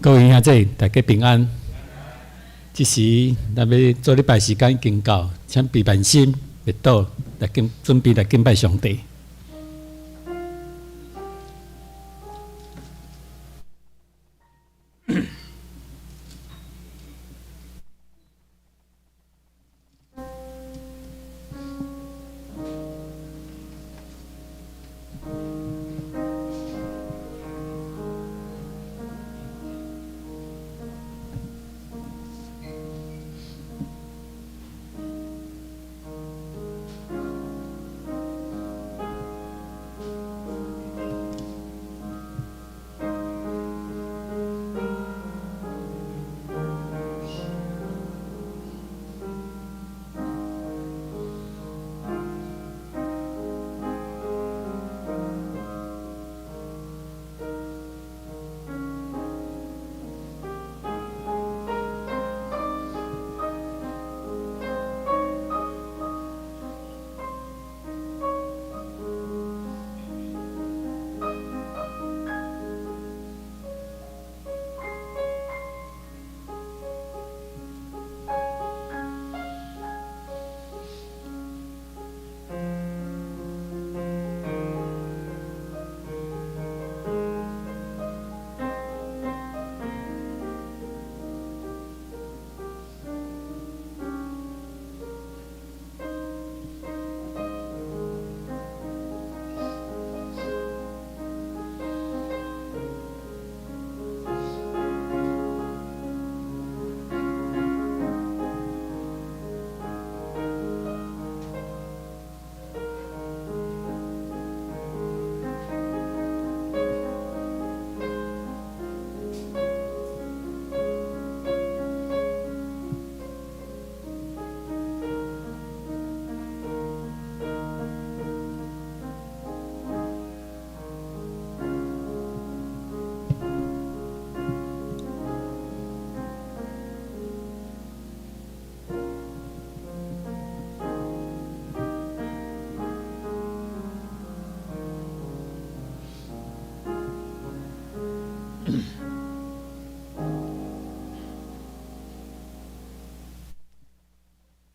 各位兄弟，大家平安。這時，咱欲做禮拜時間已經到，請備萬心、默禱來敬準備來敬拜上帝。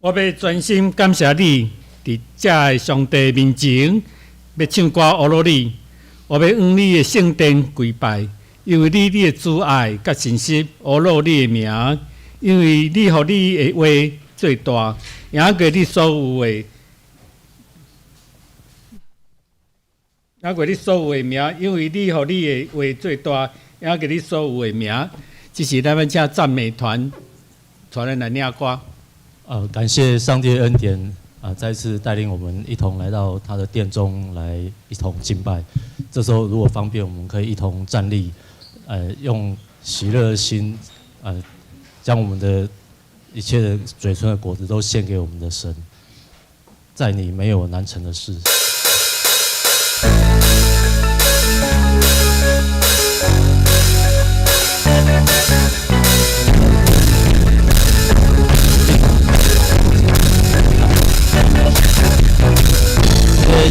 我欲專心感謝你，佇這个上帝面前，欲唱歌呵咾你。我欲往你的聖殿跪拜，因為你的慈愛佮信實呵咾你的名，因為你予你的話做大，贏過你所有的，贏過你所有的名，因為你予你的話做大，贏過你所有的名。這是咱欲請讚美團帶咱來領歌。感謝上帝的恩典啊，再次帶領我們一同來到他的殿中來一同敬拜。這時候如果方便，我們可以一同站立，用喜樂的心，將我們的一切的嘴唇的果子都獻給我們的神。在你沒有難成的事。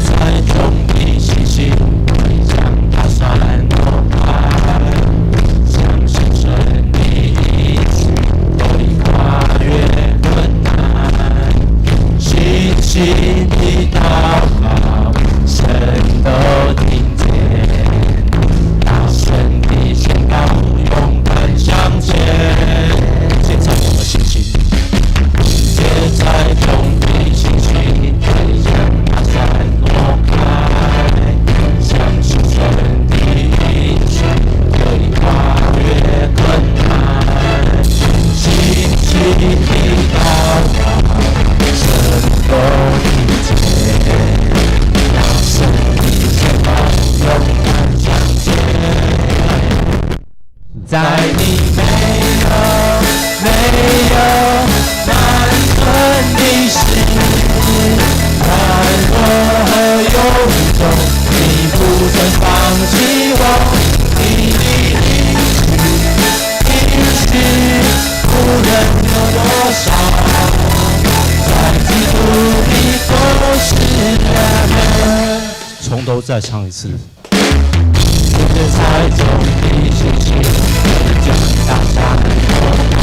在眾的信心，將大山挪開，相信神的應許，可以跨越困難。信心的禱告，神都聽見。大聲的宣告，勇敢向前。現在我們信心，現在眾的信心，可以將大山挪開，相信神的應許，可以跨越困難。信心的禱告，神都聽見。大聲的宣告，勇敢向前。在你沒有沒有難成的事，軟弱和憂鬱中，你不曾放棄我，你的應許，應許無論有多少，在基督裡都是阿們。從頭再唱一次。在眾的信心将大山挪开，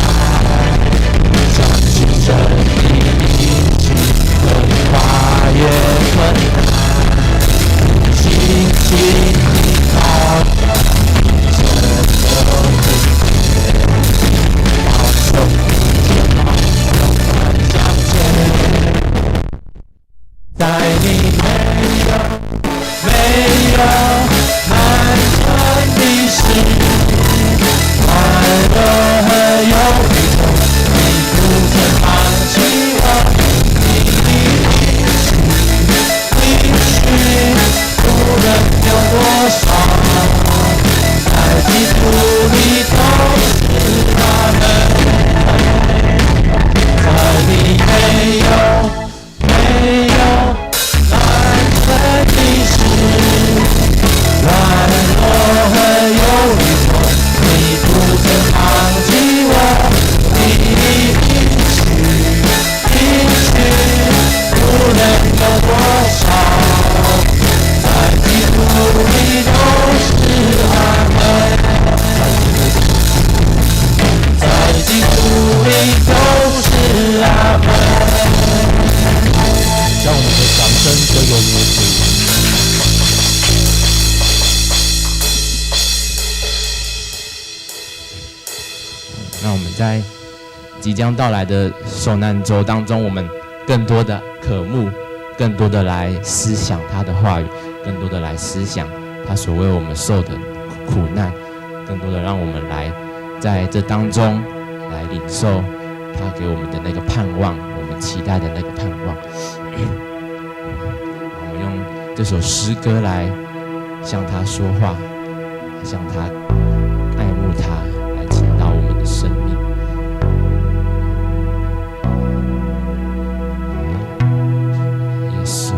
相信神的应许可以跨越困难，信心靠神的保守肩膀，勇敢向前，在你沒有難成的事，軟弱和憂慮中，你不曾放棄我，你的應許無論有多少，在基督裡都是阿們。在你沒有難成的事，軟弱和憂慮中，你不曾放棄我，你的應許無論有多少，在基督裡都是阿們。在基督裡都是阿們。將我們的掌聲歸給我們的主。那我們在即將到來的受難週當中，我們更多的渴慕，更多的來思想他的話語，更多的來思想他所為我們受的苦難，更多的讓我們來在這當中來領受他給我們的那個盼望，我們期待的那個盼望。我們用這首詩歌來向他說話，向他愛慕他，來傾倒我們的生命。耶穌，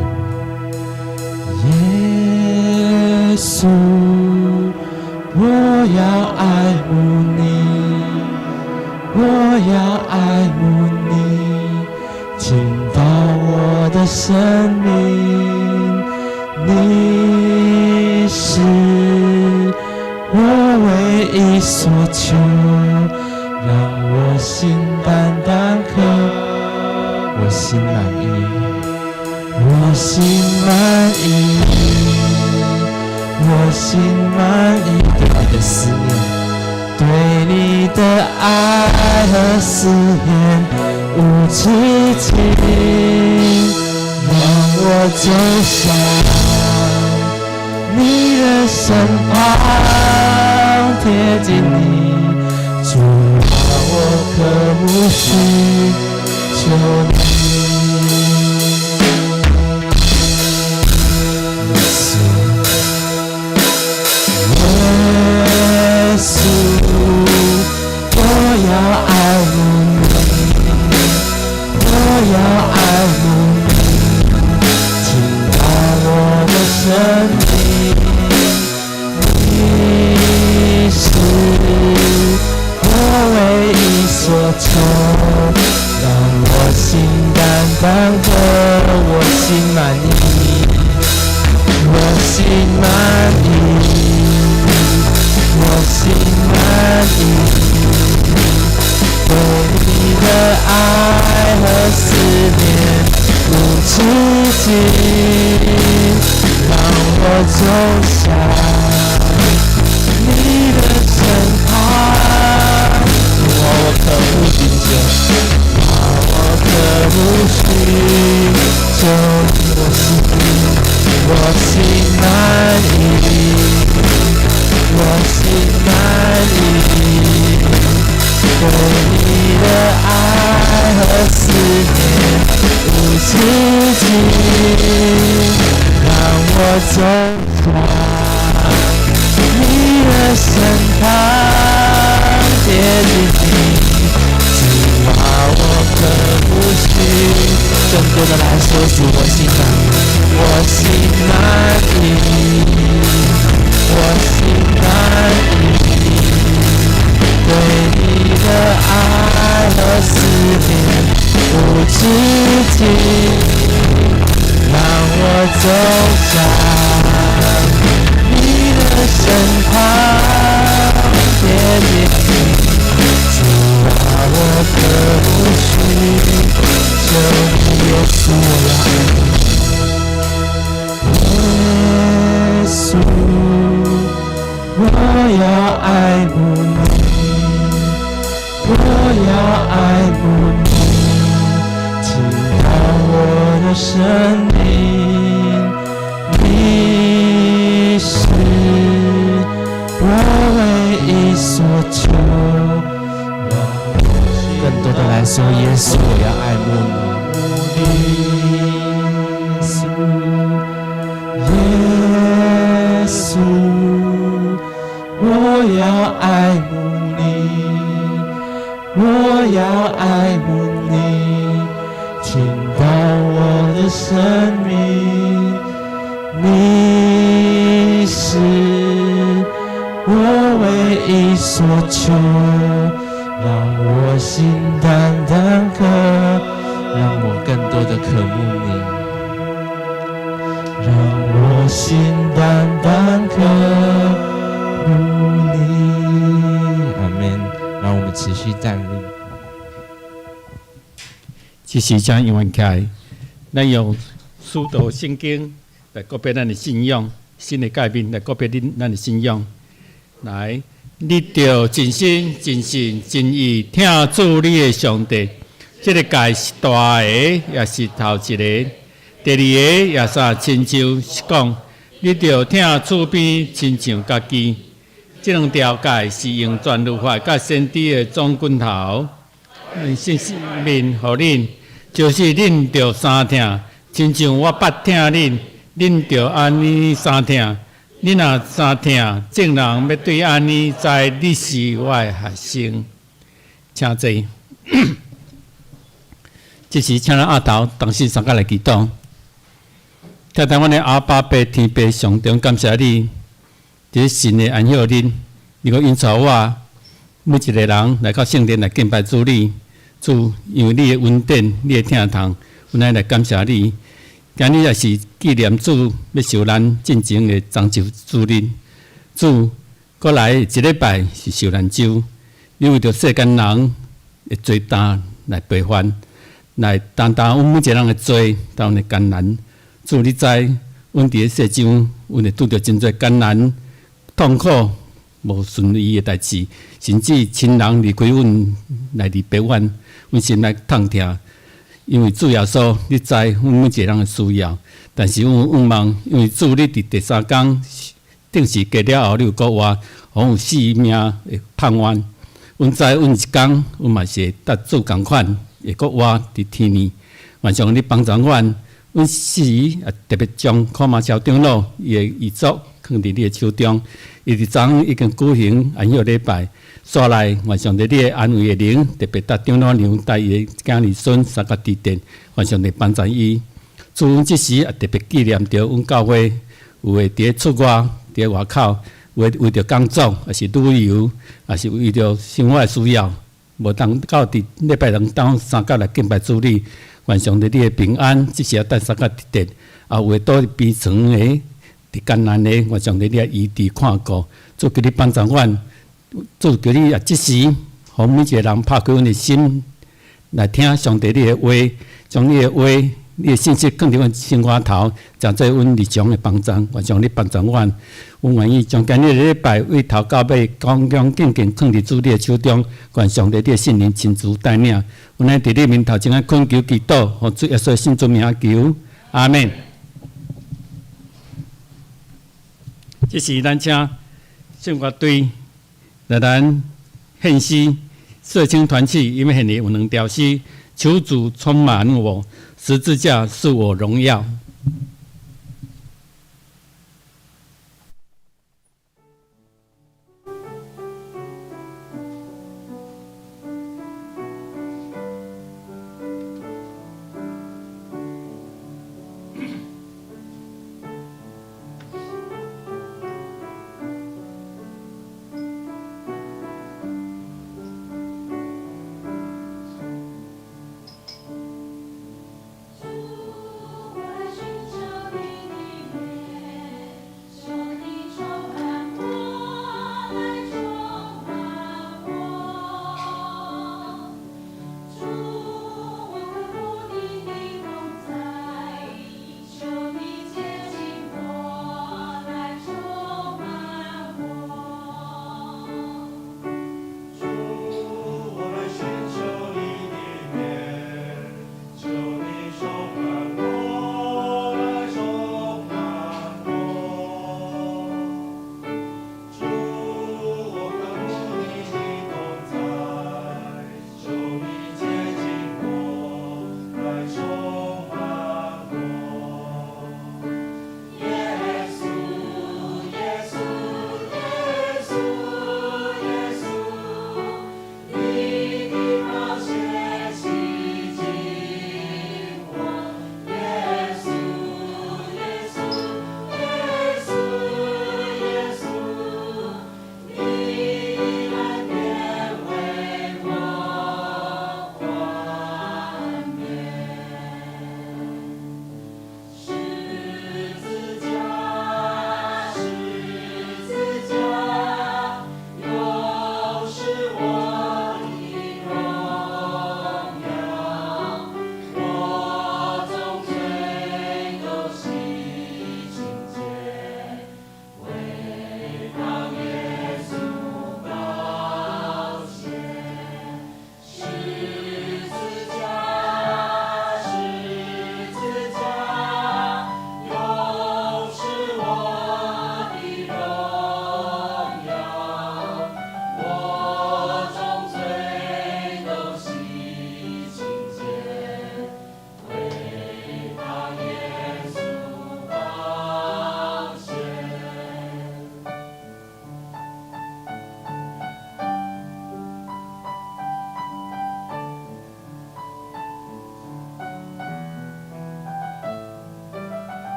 耶穌，我要愛慕你，我要愛慕你，傾倒我的生命，你是我唯一所求，讓我心單單渴，我心滿意，我心滿意，我心滿意，對你的思念，對你的愛和思念無止境，讓我走向你的身旁，貼近你，主啊，我渴慕尋求你。耶穌，耶穌，我要愛慕你，我要愛慕你，傾倒我的生命，你是我唯一所求，讓我心單單渴，我心滿意，我心滿意，我心滿意，對你的愛和思念無止境，讓我走向你的身旁。我渴慕尋求，我渴慕尋求，我心，我心滿意，我心滿意，對你的愛和思念無止境，讓我走向你的身旁，貼近你，主啊，我渴慕尋，更多的來說，主，我心滿意，我心滿意，我心滿意，對你的愛和思念無止境，讓我走向你的身旁。要愛慕你，進到我的生命，你是我唯一所求。更多的來說，耶穌，我要愛慕你。耶穌，耶穌，我要愛慕你，我要愛慕你，進到我的生命，你是我唯一所求，讓我心單單渴，讓我更多的渴慕你，讓我心單單渴慕你。阿門。讓我們持續站立。這時請猶原起來，咱用使徒信經來告別咱的信仰，新的誡命來告別恁咱的信仰。來，你著盡心、盡性、盡意疼主你的上帝。這个誡是大个，也是頭一个。第二个也是親像是講，你著疼厝邊親像家己。這兩條誡是用全律法佮先知的總棍頭。信命予恁，就是恁著相疼，親像我捌疼恁，恁著按呢相疼。恁若相疼，眾人欲對按呢知你是我的學生。請坐。這時請咱阿頭同心相佮來祈禱。疼疼阮的阿爸父天父上帝，感謝你，佇神的安息日，你閣引導我每一个人來到聖殿來敬拜主你。主，因為你的恩典，你的疼痛，阮愛來感謝你。今日也是紀念主欲受難進前的棕樹主日。主，閣來一禮拜是受難週，你為著世間人的罪擔來賠還，來擔當阮每一个人的罪，擔的艱難。主，你知，阮佇咧世上，阮會拄著真濟艱難、痛苦、無順意的代誌，甚至親人離開阮來離別阮，阮心內痛疼。因為主耶穌，你知阮每一个人的需要，但是阮有願望，因為主你佇第三工釘十架了後，你有復活，予阮有性命的盼望。阮知阮一工，阮嘛是會佮主仝款，會復活佇天呢。願上帝幫助阮，阮時也特別將柯馬喬長老伊的遺囑囥佇你的手中。伊佇昨昏已經舉行安息禮拜，煞來願上帝你的安慰的靈，特別佮長老娘帶伊的囝兒孫相佮佇殿，願上帝幫助伊。主，阮這時也特別紀念著阮教會有的佇咧出外，佇咧外口，有的為著工作，抑是旅遊，抑是為著生活的需要，無當到佇禮拜兩當相佮來敬拜主你。願上帝你的平安，這時也帶相佮佇殿，啊，有的倒佇病床的，佇艱難的，願上帝你來醫治看顧，主求你幫助阮，主求你也這時，予每一个人拍開阮的心，來聽上帝你的話，將你的話、你的信息囥佇阮心肝頭，成做阮日常的幫助。願上帝幫助阮，阮願意將今日的禮拜對頭到尾，恭恭敬敬囥佇主你的手中，願上帝你的聖靈親自帶領。阮來佇你面頭前來懇求祈禱，奉主耶穌聖主名求，阿們。這時咱請聖樂隊來咱獻詩，色青團契，因為獻的有兩條詩，求主充滿我，十字架是我榮耀。主，我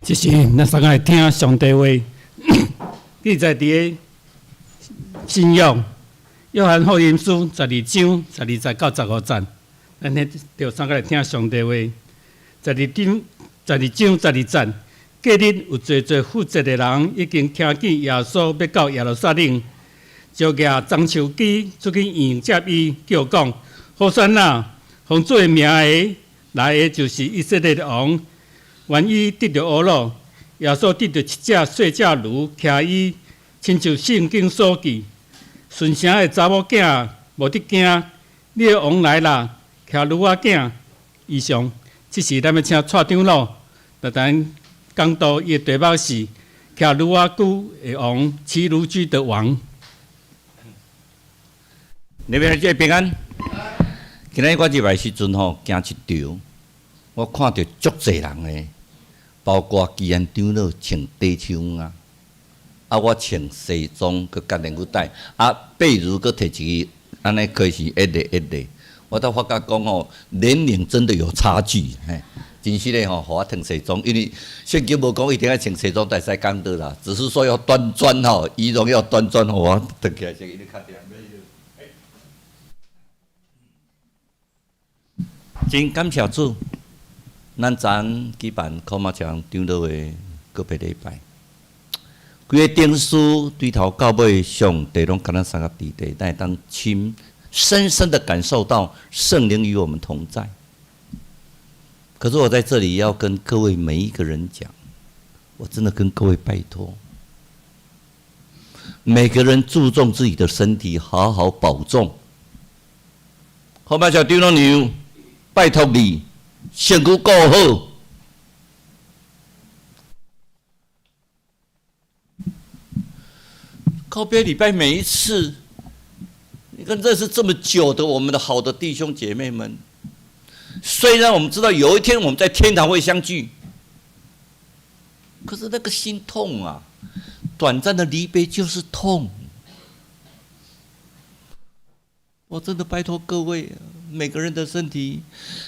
這時，咱三個來聽上帝話，記載佇个新約約翰福音書12章12節到15節。咱彼著三個來聽上帝話。12章十二節，隔日有濟濟負責的人已經聽見耶穌欲到耶路撒冷，就舉棕樹枝出去迎接伊，叫講：和散那，奉主的名的來的就是以色列的王。願伊得著呵咾。耶穌得著一隻細隻驢，騎伊，親像聖經所記：順城的查某囝，無得驚，你的王來啦，騎驢仔囝。以上，這時咱欲請蔡長老來咱講道，伊的題目是騎驢仔駒的王，騎驢駒的王。你們這平安。今日我入來時陣吼，行一場，我看著足濟人的，包括基安長老穿短袖啊，啊我穿西裝，閣甲領帶，啊貝如閣提一支，按呢開始一個一個，我才發覺講吼，年齡真的有差距，嘿，真實的吼，予我穿西裝，因為聖經無講一定愛穿西裝才會使講道啦，只是說要端莊吼，儀容要端莊，我轉起來先，你較定。真感謝主，咱昨昏舉辦柯馬強長老的告別禮拜，規个頂書對頭到尾，上帝攏共咱三個弟弟，咱會當親深深的感受到聖靈與我們同在。可是我在這裡要跟各位每一個人講，我真的跟各位拜託，每個人注重自己的身體，好好保重。好，馬小長老娘。拜託你，身軀顧好。告別禮拜每一次，你看認識這麼久的我們的好的弟兄姐妹們，雖然我們知道有一天我們在天堂會相聚，可是那個心痛啊，短暫的離別就是痛。我真的拜託各位。每個人的身體，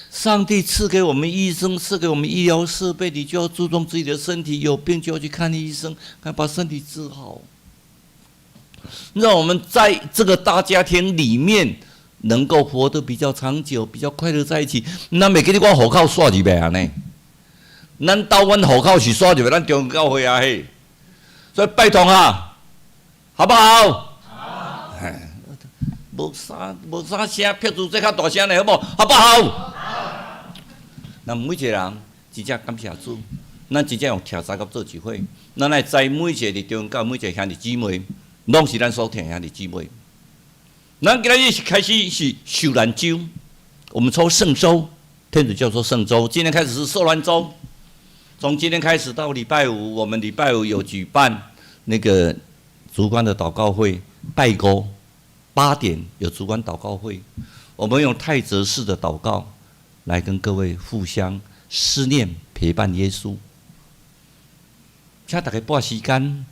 上帝賜給我們醫生，賜給我們醫療設備，你就要注重自己的身體，有病就要去看醫生，看把身體治好。讓我們在這個大家庭裡面能夠活得比較長久，比較快樂在一起。咱袂記得我戶口刷入來啊呢？咱兜阮戶口是刷入來，咱中教會啊嘿，所以拜託啊，好不好？好。無啥無啥聲，撇除這較大聲咧，好無？好不好？好。咱每一個人真正感謝主，咱真正用疼相佮做一伙，咱愛知每一個佇中教，每一個兄弟姊妹，攏是咱所疼的兄弟姊妹。咱今日是開始是受難週，我們抽聖週，天主教說聖週，今天開始是受難週，從今天開始到禮拜五，我們禮拜五有舉辦那個燭光的禱告會，拜五。8點有燭光禱告會，我們用泰澤式的禱告來跟各位互相思念陪伴耶穌。請大家撥時間，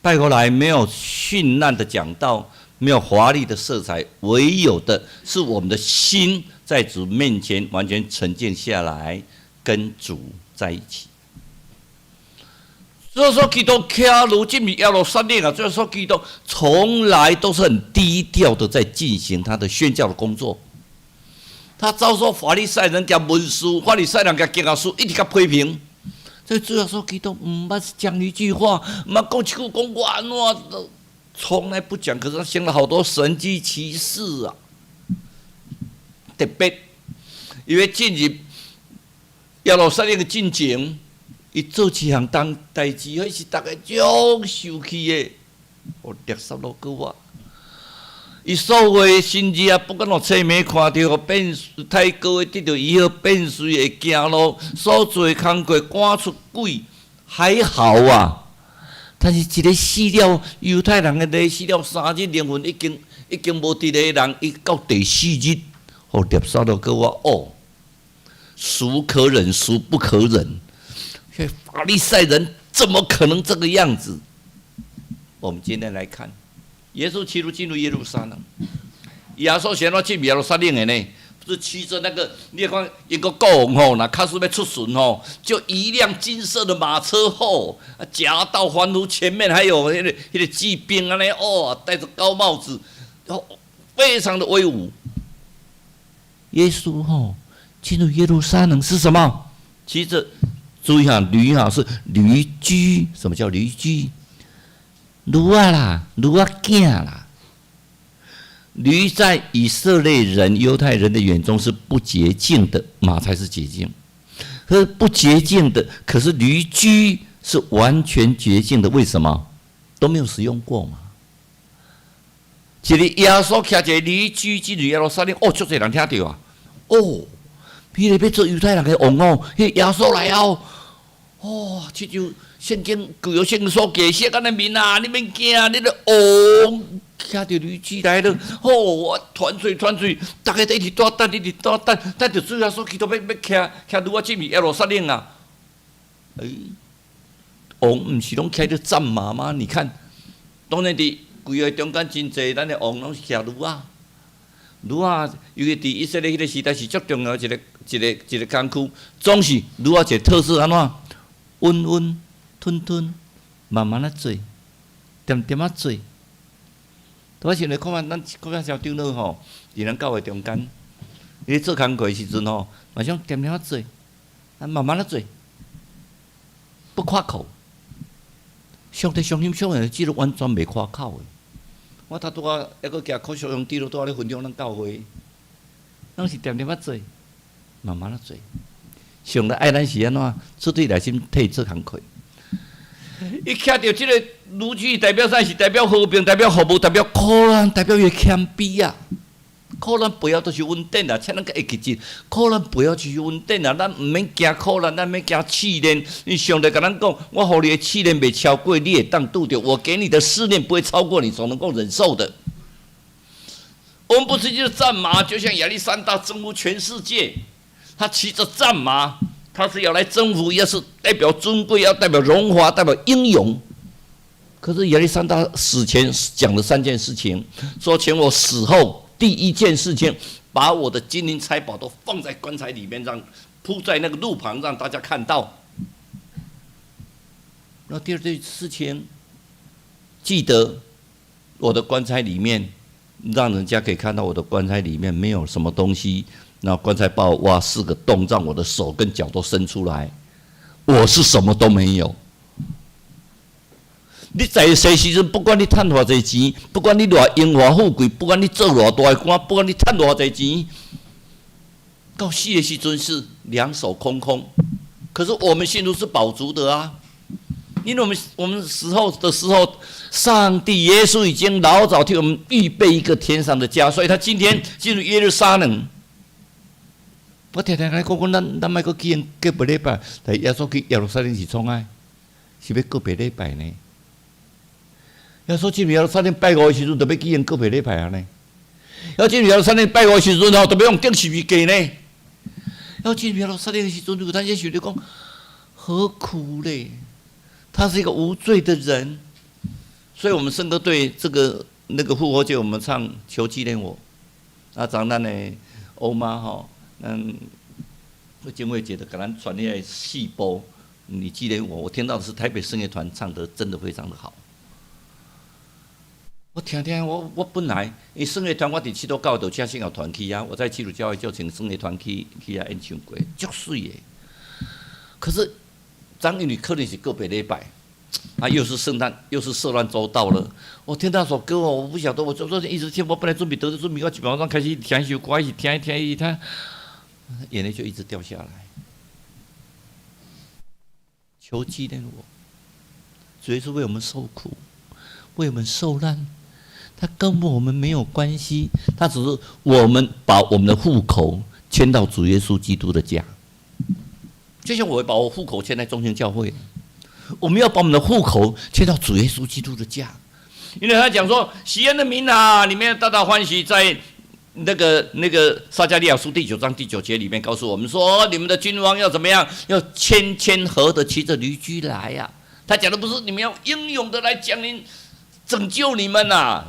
拜過來沒有絢爛的講道，沒有華麗的色彩，唯有的是我們的心在主面前完全沉靜下來，跟主在一起。所以說，基督騎驢進入耶路撒冷啊，就是說，基督從來都是很低調的在進行他的宣教的工作。他遭受法利賽人共文士，法利賽人共經學師一直共批評。所以主要說，基督毋捌講一句話，毋捌講一句講我按怎，從來不講。可是他行了好多神蹟奇事啊，特別因為進入耶路撒冷的進前。伊做一項當代誌，彼是逐家足受氣的。予勒撒羅閣活。伊所有的神蹟啊，不管予冊盲看著，變太高的得著醫好，變水會行路，所做的工課趕出鬼，還好啊。但是一个死了猶太人的禮死了3日，靈魂已經無佇咧人，伊到第四日，予勒撒羅閣活哦，孰可忍，孰不可忍。法利賽人怎麼可能這個樣子？我們今天來看，耶穌騎驢進入耶路撒冷。耶穌是按怎進耶路撒冷的呢？是騎着那個，你看英國國王吼，若假使欲出巡吼，就一輛金色的馬車吼，夾道歡呼，前面還有彼個騎兵按呢哦，戴着高帽子，哦，非常的威武。耶穌吼進入耶路撒冷是什麼？騎着，注意哈，驢哈是驢駒，什麼叫驢駒？驢仔啦，驢仔囝啦。驢在以色列人、猶太人的眼中是不潔淨的，馬才是潔淨。可是不潔淨的，可是驢駒是完全潔淨的，為什麼？都沒有使用過嘛。一个耶穌騎一个驢駒進入耶路撒冷，哦，足濟人聽著啊！哦，彼个欲做猶太人的王哦，彼個耶穌來哦，哦，這就聖經舊約聖經所記寫按呢面啊，你免驚，你的王騎著驢駒來了，哦，傳喙傳喙，逐家都一直蹛等，一直蹛等，等著主耶穌基督欲欲騎騎驢仔進入耶路撒冷啊！欸，王毋是攏騎著戰馬嗎？你看，當然佇規個中間真濟，咱的王攏是騎驢仔。驢仔，尤其佇以色列彼個時代是足重要一个一个一个工具，總是驢仔一個特色按怎？溫溫吞吞，慢慢仔做，恬恬仔做。我想咧看看咱看看小長老吼，佇咱教會中間，伊做工課的時陣吼，嘛想恬恬仔做，啊慢慢仔做，不誇口。上帝相信上帝，這個完全袂誇口的。我頭拄仔抑閣行科學用地路，拄仔咧分享咱教會，攏是恬恬仔做，慢慢仔做。上帝愛咱是按怎？絕對內心替伊做工課。伊騎著這個驢駒，代表啥？是代表和平，代表服務，代表苦難，代表伊的謙卑啊！苦難背後都是恩典啊！請咱閣會記住，苦難背後就是恩典啊！咱毋免驚苦難，咱毋免驚試煉。因上帝共咱講，我予你的試煉袂超過你會當拄著，我給你的試煉不會超過你所能夠忍受的。我們不是就是戰馬，就像亞歷山大征服全世界，他騎着戰馬，他是要來征服，也是代表尊貴，要代表榮華，代表英勇。可是亞歷山大死前講了三件事情，說請我死後第一件事情，把我的金銀財寶都放在棺材裡面，讓鋪在那個路旁，讓大家看到。那第二件事情，記得我的棺材裡面，讓人家可以看到我的棺材裡面沒有什麼東西。那棺材幫我挖四個洞，讓我的手跟腳都伸出來。我是什麼都沒有。你在世時陣，不管你趁偌濟錢，不管你偌榮華富貴，不管你做偌大的官，不管你趁偌濟錢，到死的時陣是兩手空空。可是我們信徒是飽足的啊，因為我們死後的時候，上帝耶穌已經老早替我們預備一個天上的家，所以他今天進入耶路撒冷。我常常來講講，咱咱莫閣舉行告別禮拜，但耶穌去耶路撒冷是創啥？是欲告別禮拜呢？耶穌進入耶路撒冷拜五的時陣，就欲舉行告別禮拜啊呢？要進入耶路撒冷拜五的時陣吼，就欲予釘十字架呢？要進入耶路撒冷的時陣，有當時想著講，何苦嘞？他是一個無罪的人，所以我們聖歌隊這個那個復活節，我們唱求紀念我。啊，昨咱的歐媽吼，咱靜慧姐的共咱傳那個細波，你紀念我，我聽到的是台北聖樂團唱的，真的非常的好。我聽聽，我本來，因為聖樂團我佇基督教就請聖樂團去啊，我在基督教會就請聖樂團去遐演唱過，足媠的。可是張因為可能是個別禮拜，啊，又是聖誕，又是受難週到了。我聽那首歌哦，我不曉得，我昨天一直聽，我本來準備得準備到一半，我開始聽一首歌，一直聽一聽一聽，眼淚就一直掉下來。求紀念我，主耶穌為我們受苦，為我們受難。他跟我們沒有關係，他只是我們把我們的戶口遷到主耶穌基督的家，就像我會把我戶口遷在中心教會，我們要把我們的戶口遷到主耶穌基督的家，因為他講說：錫安的民啊，你們要大大歡喜，在那個撒迦利亞書第九章第九節裡面告訴我們說，你們的君王要怎麼樣？要謙謙和的騎着驢駒來呀。他講的不是你們要英勇的來降臨拯救你們吶。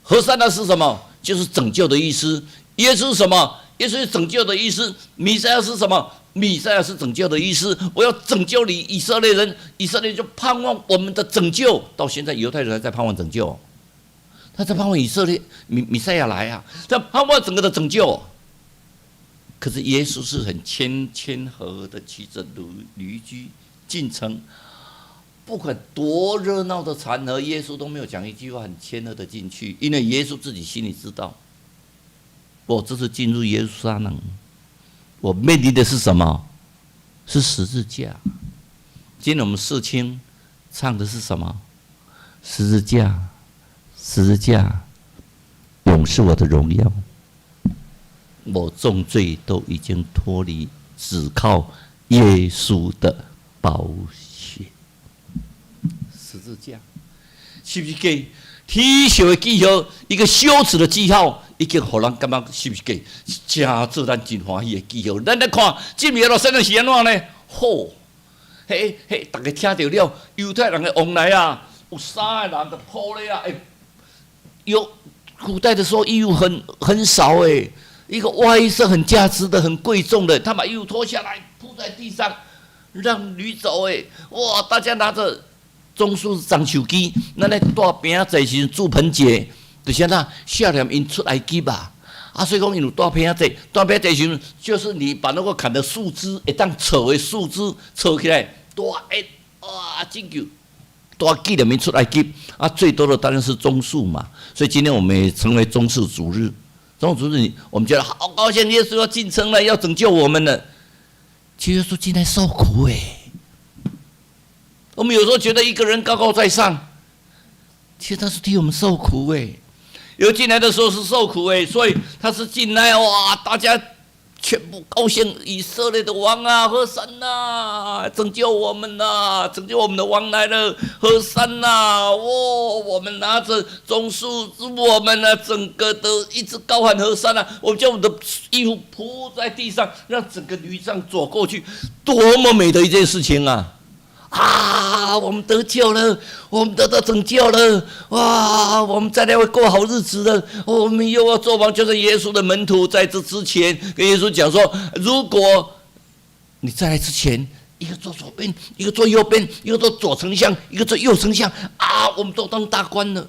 和散那是什麼？就是拯救的意思。耶穌是什麼？耶穌是拯救的意思。彌賽亞是什麼？彌賽亞是拯救的意思。我要拯救你以色列人，以色列就盼望我們的拯救。到現在猶太人還在盼望拯救，他在盼望以色列彌賽亞來啊，在盼望整個的拯救。可是耶穌是很謙和的騎着驢駒進城，不管多熱鬧的場合，耶穌都沒有講一句話，很謙和的進去，因為耶穌自己心裡知道，我這次進入耶路撒冷，我面臨的是什麼？是十字架。今天我們四清唱的是什麼？十字架，十字架，永是我的榮耀。我眾罪都已經脫離，只靠耶穌的寶血。十字架，是不是給恥笑的記號？一個羞恥的記號，已經予人感覺是不是給誠做咱真歡喜的記號？咱來看，進耶路撒冷是按怎呢？好，彼彼逐家聽著了，猶太人的王來啊，有三個人就抱咧啊，欸，有古代的時候衣服很少欸，一個外衣是很價值的、很貴重的，他把衣服脫下來鋪在地上，讓驢走欸，哇！大家拿着棕樹樟樹枝，咱咧帶餅仔時陣住棚節，就是按怎少年𪜶出埃及啊，啊，所以講𪜶有帶餅仔，帶餅仔時陣，就是你把那個砍的樹枝，會當扯的樹枝扯起來，大一哇，拯救，大紀念𪜶出埃及，啊，最多的當然是棕樹嘛，所以今天我們也成為棕樹主日。棕樹主日，我們覺得好高興，耶穌要進城了，要拯救我們了。其實耶穌進來受苦欸。我們有時候覺得一個人高高在上，其實他是替我們受苦欸。有進來的時候是受苦欸，所以他是進來哇，大家全部高興，以色列的王啊，和散那，拯救我們吶，拯救我們的王來了，和散那，哇，我們拿着棕樹，我們呢整個都一直高喊和散那，我們將我們的衣服鋪在地上，讓整個驢這樣走過去，多麼美的一件事情啊！啊，我們得救了，我們得到拯救了，哇！我們再來會過好日子了。我們又要做王，就是耶穌的門徒，在這之前跟耶穌講說：如果你再來之前，一個坐左邊，一個坐右邊，一個坐左丞相，一個坐右丞相，啊，我們都當大官了。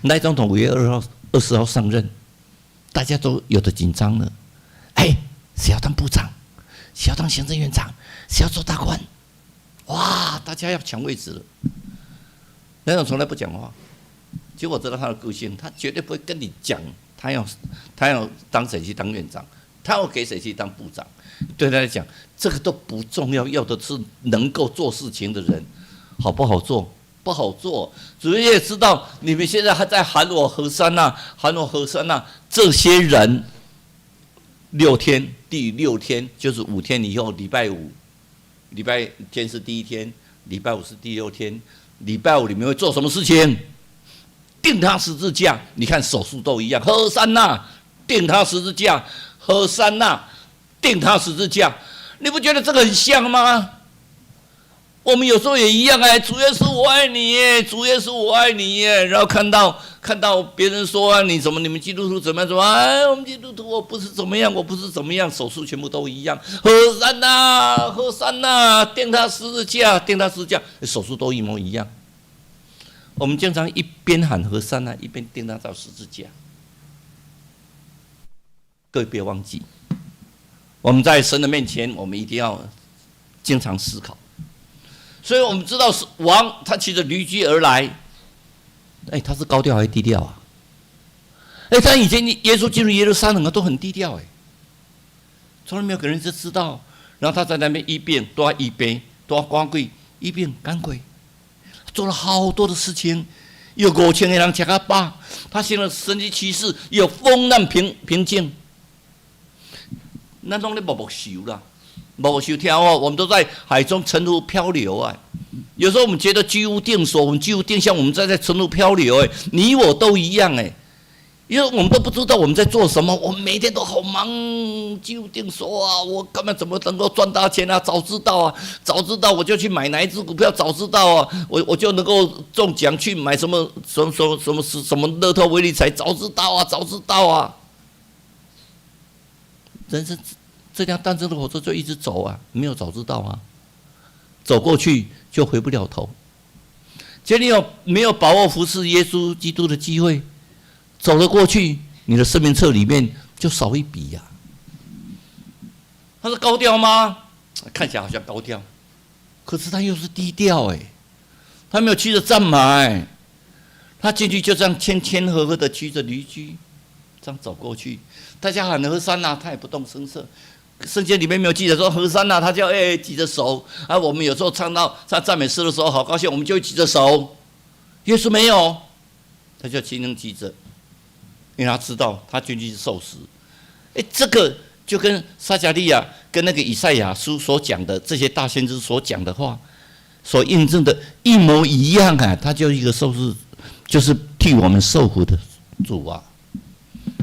賴總統5月2號、20號上任，大家都有的緊張了。哎，誰要當部長？誰要當行政院長？誰要做大官？哇！大家要搶位置了。賴總從來不講話，結果我知道他的個性，他絕對不會跟你講，他要當誰去當院長，他要給誰去當部長。對他來講，這個都不重要，要的是能夠做事情的人，好不好做？不好做。主耶穌也知道你們現在還在喊我和散那，喊我和散那，這些人六天，第六天就是5天以後，禮拜五。禮拜天是第一天，禮拜五是第六天。禮拜五你們會做什麼事情？釘他十字架。你看手勢都一樣，和散那，釘他十字架，和散那，釘他十字架。你不覺得這個很像嗎？我們有時候也一樣哎，主耶穌我愛你耶，主耶穌我愛你耶。然後看到別人說啊，你怎麼你們基督徒怎麼樣怎麼？哎，我們基督徒我不是怎麼樣，我不是怎麼樣，手勢全部都一樣。和散那，和散那，釘他十字架，釘他十字架，手勢都一模一樣。我們經常一邊喊和散那，一邊釘他到十字架。各位別忘記，我們在神的面前，我們一定要經常思考。所以我們知道是王，他騎着驢駒而來。哎，他是高調還是低調啊？哎，他以前耶穌進入耶路撒冷啊，都很低調哎，從來沒有給人家知道。然後他在那邊醫病，多醫病，多趕鬼，醫病趕鬼，做了好多的事情。有5000個人食較飽，他行了神蹟奇事，有風浪平靜。咱攏咧默默受啦。默默受聽哦，我們都在海中沉浮漂流啊。有時候我們覺得居無定所，我們居無定向，我們在沉浮漂流哎，你我都一樣哎，因為我們都不知道我們在做什麼，我們每天都好忙，居無定所啊。我幹嘛怎麼能夠賺大錢啊？早知道啊，早知道我就去買哪一支股票，早知道啊，我就能夠中獎去買什麼什麼什麼什麼什麼樂透威力彩，早知道啊，早知道啊。人生這輛誕生的火車就一直走啊，沒有早知道啊，走過去就回不了頭。今天你有沒有把握服侍耶穌基督的機會？走了過去，你的生命冊裡面就少一筆呀。他是高調嗎？看起來好像高調，可是他又是低調哎，他沒有騎着戰馬哎，他進去就這樣謙謙和和的騎着驢駒，這樣走過去，大家喊和散那，他也不動聲色。聖經裡面沒有記載說和散那，他就哎舉着手啊。我們有時候唱到唱讚美詩的時候，好高興，我們就會舉着手。耶穌沒有，他就輕輕騎着，因為他知道他進去是受死。哎，這個就跟撒迦利亞跟那個以賽亞書所講的這些大先知所講的話，所印證的一模一樣啊！他就一個受死，就是替我們受苦的主啊。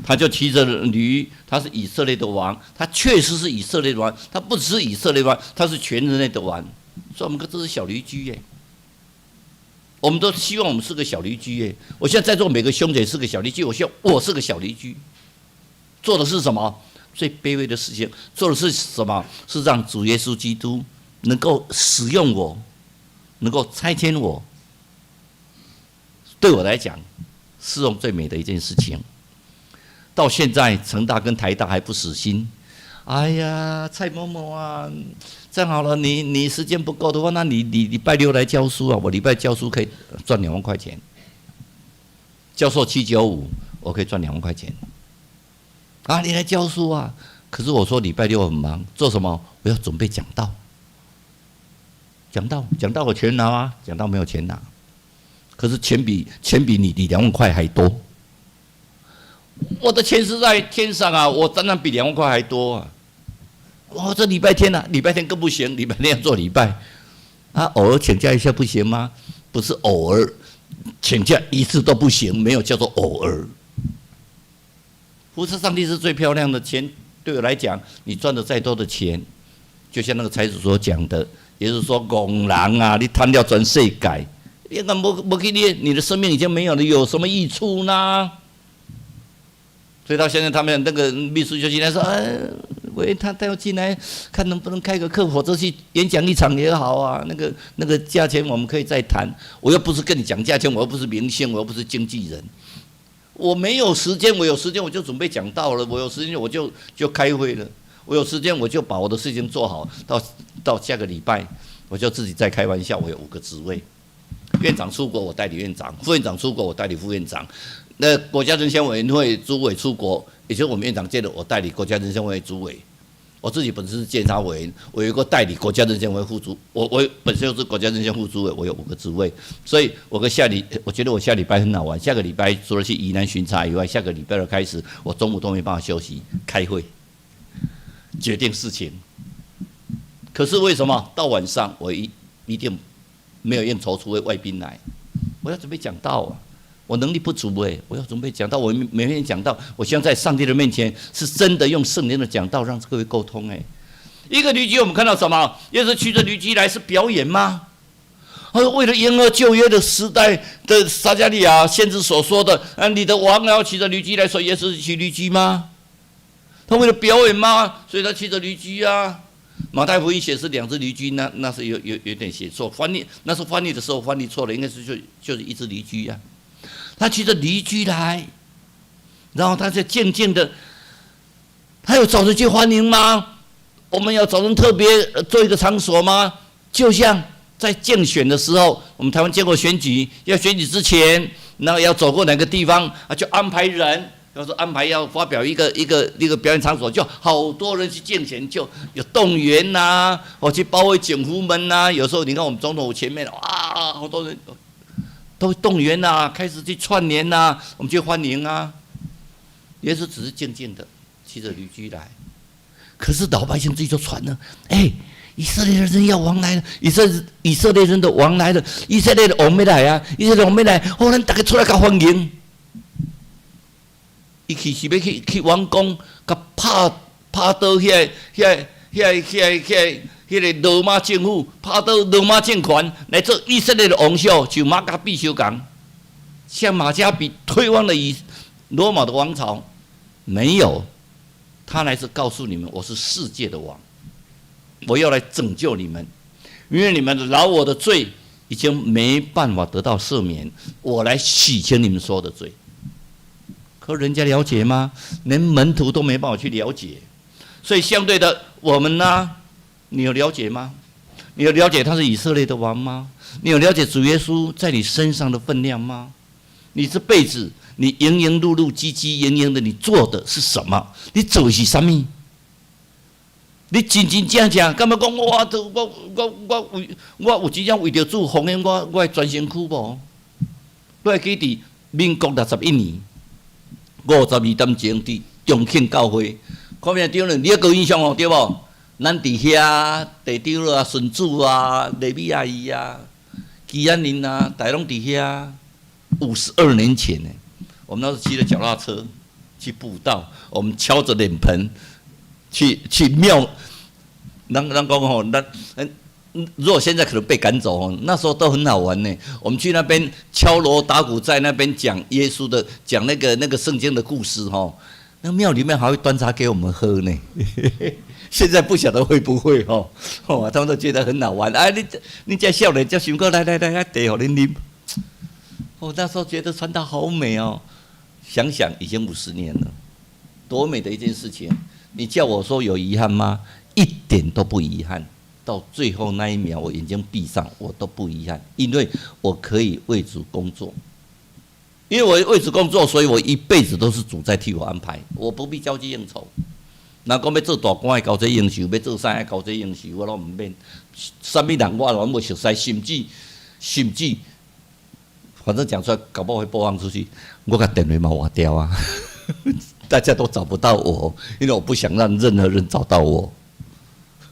他就騎着驢，他是以色列的王，他確實是以色列的王，他不只是以色列王，他是全人類的王。所以，我們這是小驢駒耶。我們都希望我們是個小驢駒耶。我現在在座每個兄姐是個小驢駒，我希望我是個小驢駒。做的是什麼？最卑微的事情。做的是什麼？是讓主耶穌基督能夠使用我，能夠差遣我。對我來講，是用最美的一件事情。到現在，成大跟台大還不死心。哎呀，蔡某某啊，這樣好了，你時間不夠的話，那你禮拜六來教書啊？我禮拜教書可以賺2萬塊錢。教授795，我可以賺2萬塊錢。啊，你來教書啊？可是我說禮拜六很忙，做什麼？我要準備講道。講道，講道有錢拿嗎？講道沒有錢拿。可是錢比你2萬塊還多。我的錢是在天上啊，我當然比兩萬塊還多啊！我這禮拜天啊，禮拜天更不行，禮拜天要做禮拜啊，偶爾請假一下不行嗎？不是偶爾請假一次都不行，沒有叫做偶爾。服侍上帝是最漂亮的錢，對我來講，你賺的再多的錢，就像那個財主所講的，也就是說，戇人啊，你貪了全世界，你那無無去你，你的生命已經沒有了，有什麼益處呢？所以到現在，他們那個秘書就進來說：“哎，喂，他要進來，看能不能開個課，或者去演講一場也好啊。那個價錢我們可以再談。我又不是跟你講價錢，我又不是明星，我又不是經紀人，我沒有時間。我有時間我就準備講道了，我有時間我就開會了，我有時間我就把我的事情做好。到下個禮拜，我就自己再開玩笑，我有五個職位：院長出國我代理院長，副院長出國我代理副院長。”那國家甄選委員會主委出國，也就是我們院長接的，我代理國家甄選委員會主委。我自己本身是監察委員，我有一個代理國家甄選委員會副主，我本身又是國家甄選副主委，我有五個職位，所以我個下禮，我覺得我下禮拜很好玩。下個禮拜除了去宜蘭巡查以外，下個禮拜二開始，我中午都沒辦法休息，開會決定事情。可是為什麼到晚上我一定沒有應酬，除非外賓來，我要準備講道啊。我能力不足哎，我要準備講道，我每天講道，我希望在上帝的面前是真的用聖靈的講道讓各位溝通哎。一個驢駒，我們看到什麼？耶穌騎着驢駒來是表演嗎？他說為了迎合舊約的時代的撒迦利亞先知所說的，啊，你的王要騎着驢駒來，說耶穌是騎驢駒嗎？他為了表演嗎？所以他騎着驢駒啊。馬太福音寫是兩隻驢駒，那是有點寫錯，翻譯那是翻譯的時候翻譯錯了，應該是就是一隻驢駒啊。他騎着驢駒來，然後他就靜靜的，他有找人去歡迎嗎？我們要找人特別做一個場所嗎？就像在競選的時候，我們台灣經過選舉，要選舉之前，那要走過哪個地方啊，就安排人，要是安排要發表一個表演場所，就好多人去競選，就有動員吶，或去包圍警服們吶。有時候你看我們總統府前面，哇，好多人。都動員吶，開始去串聯吶，我們去歡迎啊。耶穌只是靜靜的騎着驢駒來，可是老百姓自己就傳了，哎，以色列人要王來了，以色列人的王來了，以色列的王欲來啊，以色列王欲來，哦，咱逐家出來共歡迎。伊去是欲去王宮，共拍拍倒彼個羅馬政府拍倒羅馬政權來做以色列的王後，像馬加比相仝，像馬加比推翻了以羅馬的王朝，沒有。他來是告訴你們，我是世界的王，我要來拯救你們，因為你們老我的罪已經沒辦法得到赦免，我來洗清你們所有的罪。可人家了解嗎？連門徒都沒辦法去了解，所以相對的，我們呢？你有了解嗎？你有了解他是以色列的王嗎？你有了解主耶穌在你身上的分量嗎？你這輩子，你營營碌碌、汲汲營營的，你做的是什麼？你做的是啥物？你真真正正，敢欲講我我我我為我有真正為著主奉獻我我的全身軀無？你會記佇民國61年52點鐘佇中慶教會，看面長老，你猶閣有印象哦，對無？咱佇遐，地長老啊、孫子啊、麗美阿姨啊、基安林啊，大家攏佇遐。52年前呢，我們那時騎著腳踏車去布道，我們敲着臉盆去廟。人人講吼，咱如果現在可能被趕走哦，那時候都很好玩呢。我們去那邊敲鑼打鼓，在那邊講耶穌的，講那個聖經的故事吼。那廟裡面還會端茶給我們喝呢。現在不曉得會不會吼，哦，他們都覺得很好玩。哎，你這少年這想過來來來，茶予恁啉。我那時候覺得傳道好美哦，想想已經50年了，多美的一件事情。你叫我說有遺憾嗎？一點都不遺憾。到最後那一秒，我眼睛閉上，我都不遺憾，因為我可以為主工作。因為我為主工作，所以我一輩子都是主在替我安排，我不必交際應酬。若講欲做大官的交際應酬，欲做啥交際應酬，我攏毋免。啥物人我攏無熟似，甚至，反正講出來，搞不好會播放出去。我共電話嘛換掉啊，大家都找不到我，因為我不想讓任何人找到我。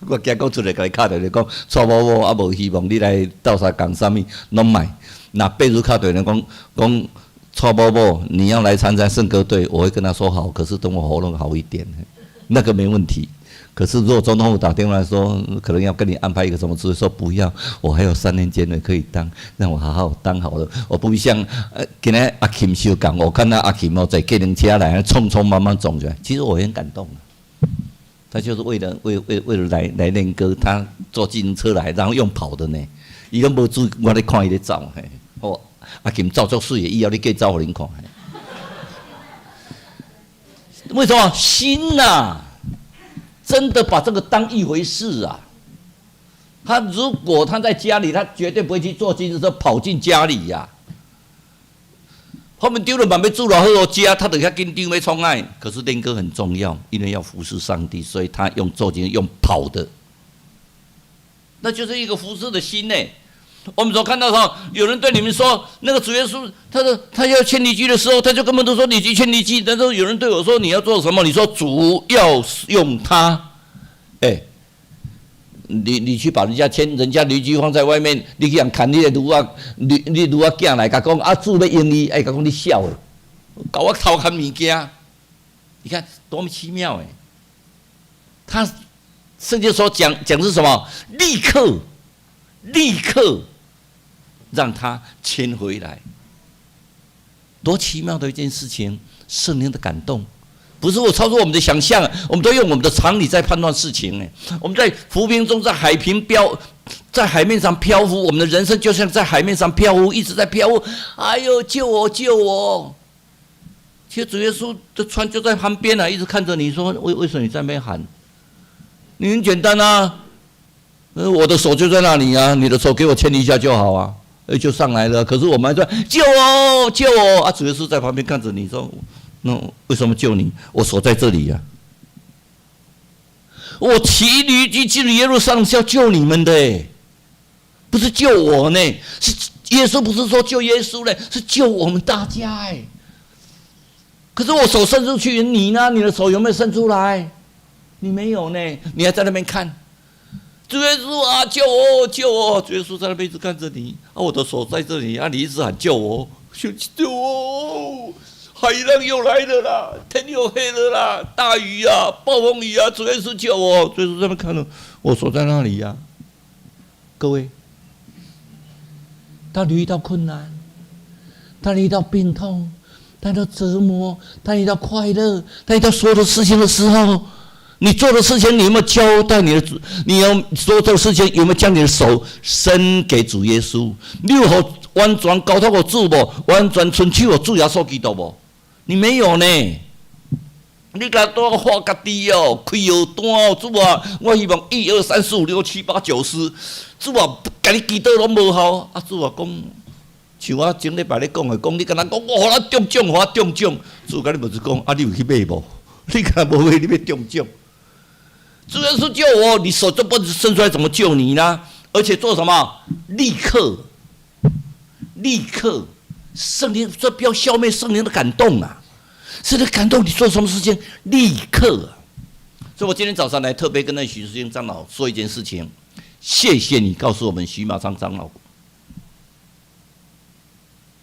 我驚講出來，共你敲電話講，蔡某某啊，無希望你來鬥相共啥物，攏莫。若比如敲電話講講蔡某某，你要來參加聖歌隊，我會跟他說好，可是等我喉嚨好一點，那個沒問題。可是如果總統府打電話來說，可能要跟你安排一個什麼職位，說不要，我還有3年監委可以當，讓我好好當好了。我不像今日阿琴相仝，我看到阿琴哦，坐計程車來，匆匆忙忙走出來，其實我很感動。他就是為了為了來練歌，他坐計程車來，然後用跑的呢，伊攏無注意，我咧看伊咧走，嘿，哦，阿琴走足媠的，以後你計走予恁看。為什麼心吶？真的把這個當一回事啊！他如果他在家裡，他絕對不會去坐計程車跑進家裡呀。後面丟了嘛欲煮偌好予食，他就遐緊張欲創愛。可是練歌很重要，因為要服侍上帝，所以他用坐計用跑的，那就是一個服侍的心呢。我們所看到說，有人對你們說，那個主耶穌，他說他要牽驢駒的時候，他就根本都說你去牽驢駒。但是有人對我說你要做什麼？你說主要用他，哎，你去把人家牽人家驢駒放在外面，你去予人牽你的驢仔，你驢仔囝來共講啊，主欲用伊，哎，共講你痟的，共我偷牽物件，你看多麼奇妙哎！他聖經所講講是什麼？立刻，立刻。讓他牽回來，多奇妙的一件事情！聖靈的感動，不是我超出我們的想象，我們都用我們的常理在判斷事情。哎，我們在浮萍中，在海平漂，在海面上漂浮，我們的人生就像在海面上漂浮，一直在漂浮。哎呦，救我，救我！其實主耶穌的船就在旁邊啊，一直看着你說：為什麼你在那邊喊？你很簡單啊，我的手就在那裡啊，你的手給我牽一下就好啊。哎，就上來了。可是我們還說救我，救我！啊，主耶穌在旁邊看着你說：“那為什麼救你？我手在這裡呀。我騎驢駒進入耶路撒冷是要救你們的，不是救我呢。是耶穌不是說救耶穌嘞，是救我們大家哎。可是我手伸出去，你呢？你的手有沒有伸出來？你沒有呢，你還在那邊看。”主耶穌啊，救我！救我！主耶穌在那邊一直看着你啊，我的手在這裡啊，你一直喊救我，救救我！海浪又來了啦，天又黑了啦，大雨啊，暴風雨啊，主耶穌救我！主耶穌在那邊看着，我手在那裡呀。各位，當你遇到困難，當你遇到病痛，当遇到折磨，當遇到快樂，當遇到所有的事情的時候，你做的事情，你有沒有交代你的主？你有做這個事情，有沒有將你的手伸給主耶穌？你有予完全交託予主無？完全伸手予主耶穌基督無？你沒有呢？你共都畫家己哦，開藥單哦，主啊！我希望一二三四五六七八九十，主啊，共你祈禱攏無效。啊，主啊，講像我前禮拜咧講的，講你敢若講我予我中獎，予我中獎，主共你問一講，啊，你有去買無？你敢無買，你欲中獎？主耶穌救我，你手都不伸出來，怎麼救你呢？而且做什麼？立刻，立刻，聖靈說不要消滅聖靈的感動啊！聖靈感動你做什麼事情，立刻。所以我今天早上來特別跟那許世英長老說一件事情，謝謝你告訴我們許馬昌長老，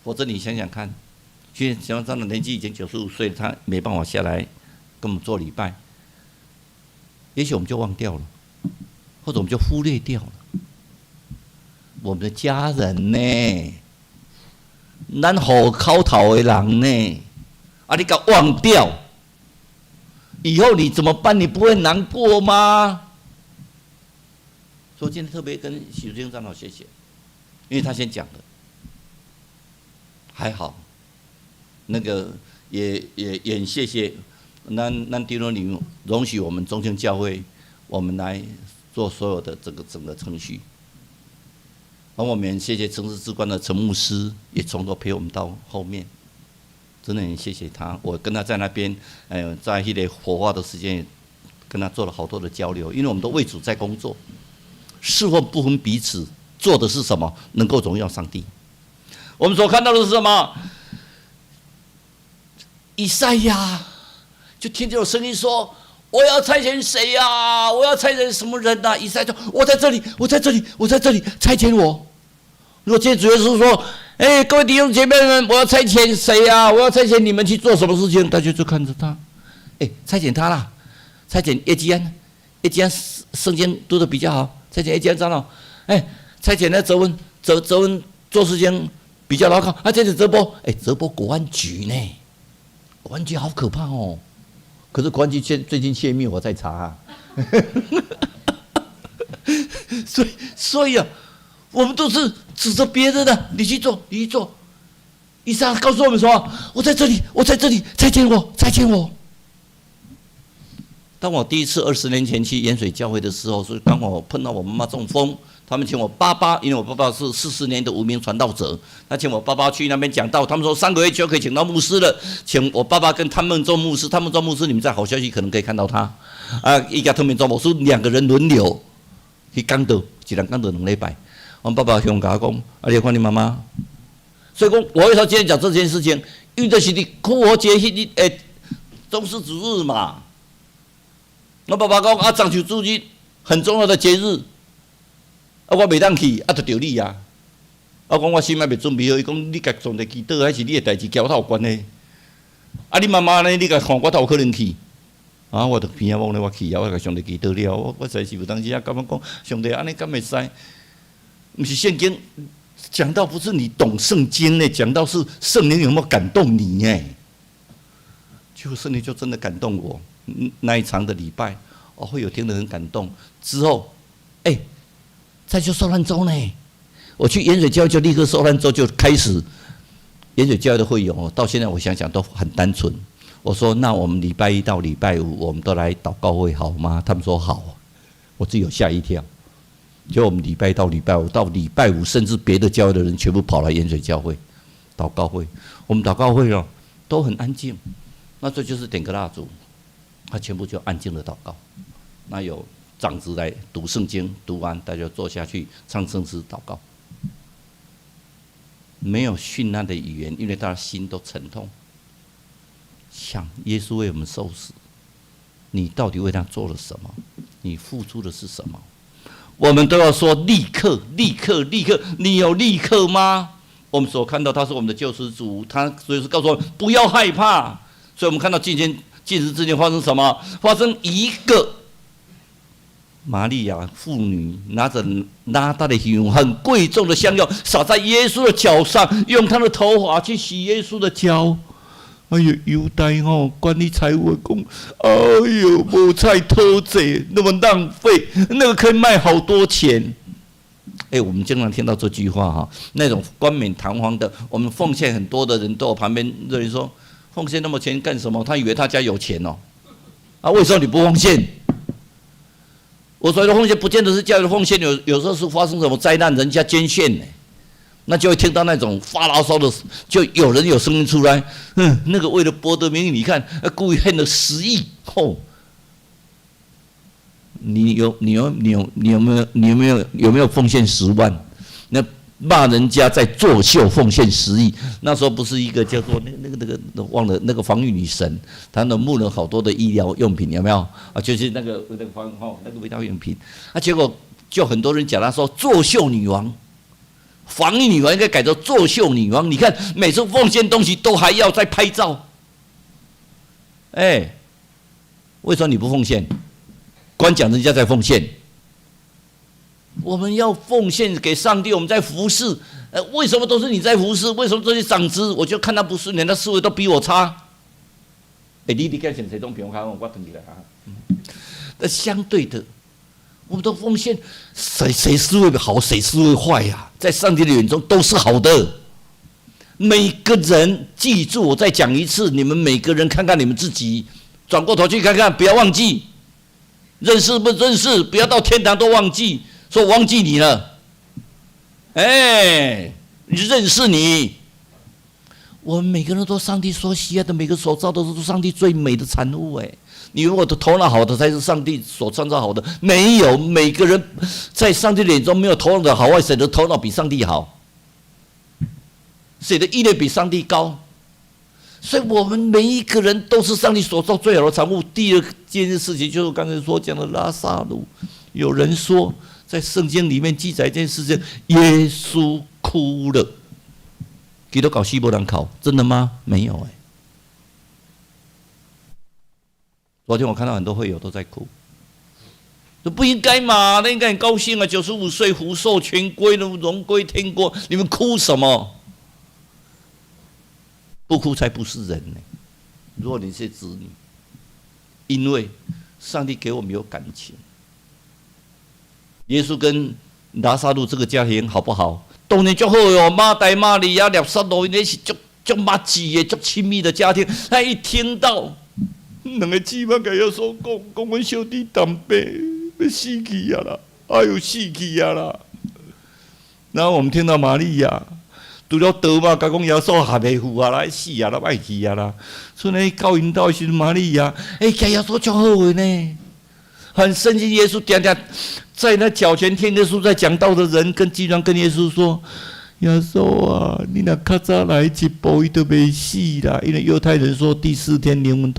否則你想想看，許馬昌長老年紀已經95歲，他沒辦法下來跟我們做禮拜。也許我們就忘掉了，或者我們就忽略掉了。我們的家人呢？咱戶口頭的人呢？啊，你共忘掉，以後你怎麼辦？你不會難過嗎？所以今天特別跟許淑英長老謝謝，因為他先講的，還好，那個也謝謝。咱弟兄你容許我們中正教會，我們來做所有的這個整個程序。而我們謝謝城市之光的陳牧師，也從頭陪我們到後面，真的很謝謝他。我跟他在那邊，哎，在那個火化的時間，跟他做了好多的交流，因為我們都為主在工作，侍奉不分彼此，做的是什麼？能夠榮耀上帝。我們所看到的是什麼？以賽亞就聽見有聲音說：“我要差遣誰呀？我要差遣什麼人吶？”以賽亞說：“我在這裡，我在這裡，我在這裡，差遣我。”如果今天主耶穌說：“哎，各位弟兄姐妹們，我要差遣誰呀？我要差遣你們去做什麼事情？”大家就看着他，哎，差遣他啦，差遣葉吉安，葉吉安聖經讀得比較好，差遣葉吉安長老，哎，差遣那澤文，澤文做事情比較牢靠，啊，這是澤波，哎，澤波國安局呢？國安局好可怕哦。可是國安局最近泄密，我在查啊。所以啊，我們都是指着別人的，你去做，你去做。以賽亞告訴我們說：“我在這裡，我在這裡，差遣我，差遣我。”當我第一次20年前去鹽水教會的時候，是剛好碰到我媽媽中風，他們請我爸爸，因為我爸爸是40年的無名傳道者，他請我爸爸去那邊講道。他們說3個月就可以請到牧師了，請我爸爸跟他們做牧師，他們做牧師，你們在好消息可能可以看到他。啊，伊佮湯孟宗牧師兩個人輪流去講道，一人講道2禮拜。我爸爸向我講：“啊，你看你媽媽。”所以講，我為什麼今天講這件事情？因為這是佇復活節彼日誒，終世主日嘛。我爸爸講啊，樟樹主日很重要的節日，啊，我袂當去，啊，就著你啊。我講我心還袂準備好，伊講你共上帝祈禱，彼是你的代誌，佮我有關係。啊，你媽媽呢？你共看我才有可能去。啊，我就鼻仔摸咧，我去啊，我共上帝祈禱了，我實在是有當時啊，感覺講上帝按呢敢會使？毋是聖經講到不是你懂聖經呢，講到是聖靈有沒有感動你呢？就聖靈就真的感動我。那一場的禮拜，哦，會有聽得很感動。之後，哎，再就受難週呢，我去鹽水教會就立刻受難週就開始，鹽水教會的會友哦，到現在我想想都很單純。我說，那我們禮拜一到禮拜五，我們都來禱告會好嗎？他們說好，我自己有嚇一跳。就我們禮拜一到禮拜五，到禮拜五，甚至別的教會的人全部跑來鹽水教會禱告會。我們禱告會哦，都很安靜。那這就是點個蠟燭，他全部就安靜的禱告。那有長子來讀聖經，讀完大家坐下去唱聖詩禱告。沒有殉難的語言，因為大家心都沉痛。想耶穌為我們受死，你到底為他做了什麼？你付出的是什麼？我們都要說立刻、立刻、立刻。你有立刻嗎？我們所看到他是我們的救世主，他所以是告訴我們不要害怕。所以我們看到今天禁食之前發生什麼？發生一個瑪利亞婦女拿着拿達的香，很貴重的香藥，灑在耶穌的腳上，用她的頭髮去洗耶穌的腳。哎喲，猶大吼管理財務的講，哎喲，無彩討債，那麼浪費，那個可以賣好多錢。哎，我們經常聽到這句話哈，那種冠冕堂皇的，我們奉獻很多的人都有旁邊的人說，奉獻那麼錢幹什麼？他以為他家有錢哦。啊，為什麼你不奉獻？我說的奉獻不見得是教會的奉獻，有時候是發生什麼災難，人家捐獻呢，那就會聽到那種發牢騷的，就有人有聲音出來，嗯，那個為了博得名譽，你看，故意獻了10億，吼。你有你有你有你有沒有你有沒有有沒有奉獻10萬？那罵人家在作秀奉獻十億，那時候不是一個叫做那個忘了那個防禦女神，她那募了好多的醫療用品，有沒有啊？就是那個防吼那個醫療用品，啊，結果就很多人講他說作秀女王，防疫女王應該改做作秀女王。你看每次奉獻東西都還要再拍照，哎，為什麼你不奉獻？光講人家在奉獻，我們要奉獻給上帝，我們在服侍。為什麼都是你在服侍？為什麼這些長子我就看他不順眼，他思維都比我差？哎，你該選誰東平看我轉起來啊。那相對的，我們都奉獻，誰思維好，誰思維壞呀？在上帝的眼中都是好的。每個人記住，我再講一次，你們每個人看看你們自己，轉過頭去看看，不要忘記。認識不認識？不要到天堂都忘記，說忘記你了。哎，你認識你。我們每個人都上帝所喜愛的，每個所造的都是上帝最美的產物。哎，你如果的頭腦好的才是上帝所創造好的，沒有每個人在上帝眼中沒有頭腦的好壞，誰的頭腦比上帝好？誰的意念比上帝高？所以我們每一個人都是上帝所造最好的產物。第二件事情就是我剛才所講的拉撒路。有人說，在聖經裡面記載一件事情，耶穌哭了。基督教死無人哭，真的嗎？沒有哎。昨天我看到很多會友都在哭，這不應該嘛？那應該很高興啊！95歲福壽全歸了，榮歸天國，你們哭什麼？不哭才不是人呢。如果你是子女，因為上帝給我們有感情。耶穌跟拉撒路這個家庭好不好？當然足好喲，馬大、馬利亞、拉撒路，𪜶是足足密切的、足親密的家庭。他一聽到兩個姊妹共耶穌講，講阮小弟重病欲死去啊啦，哎喲死去啊啦。然後我們聽到瑪利亞。除了多馬共講耶穌還袂赴啊啦，死啊啦，歹去啊啦。所以到𪜶兜的時陣，瑪利亞，欸，共耶穌足好的呢，很深信耶穌，定定在那腳前聽耶穌在講道的人，跟經常跟耶穌說：耶穌啊，你若較早來一步，伊就袂死啦。因為猶太人說第四天靈魂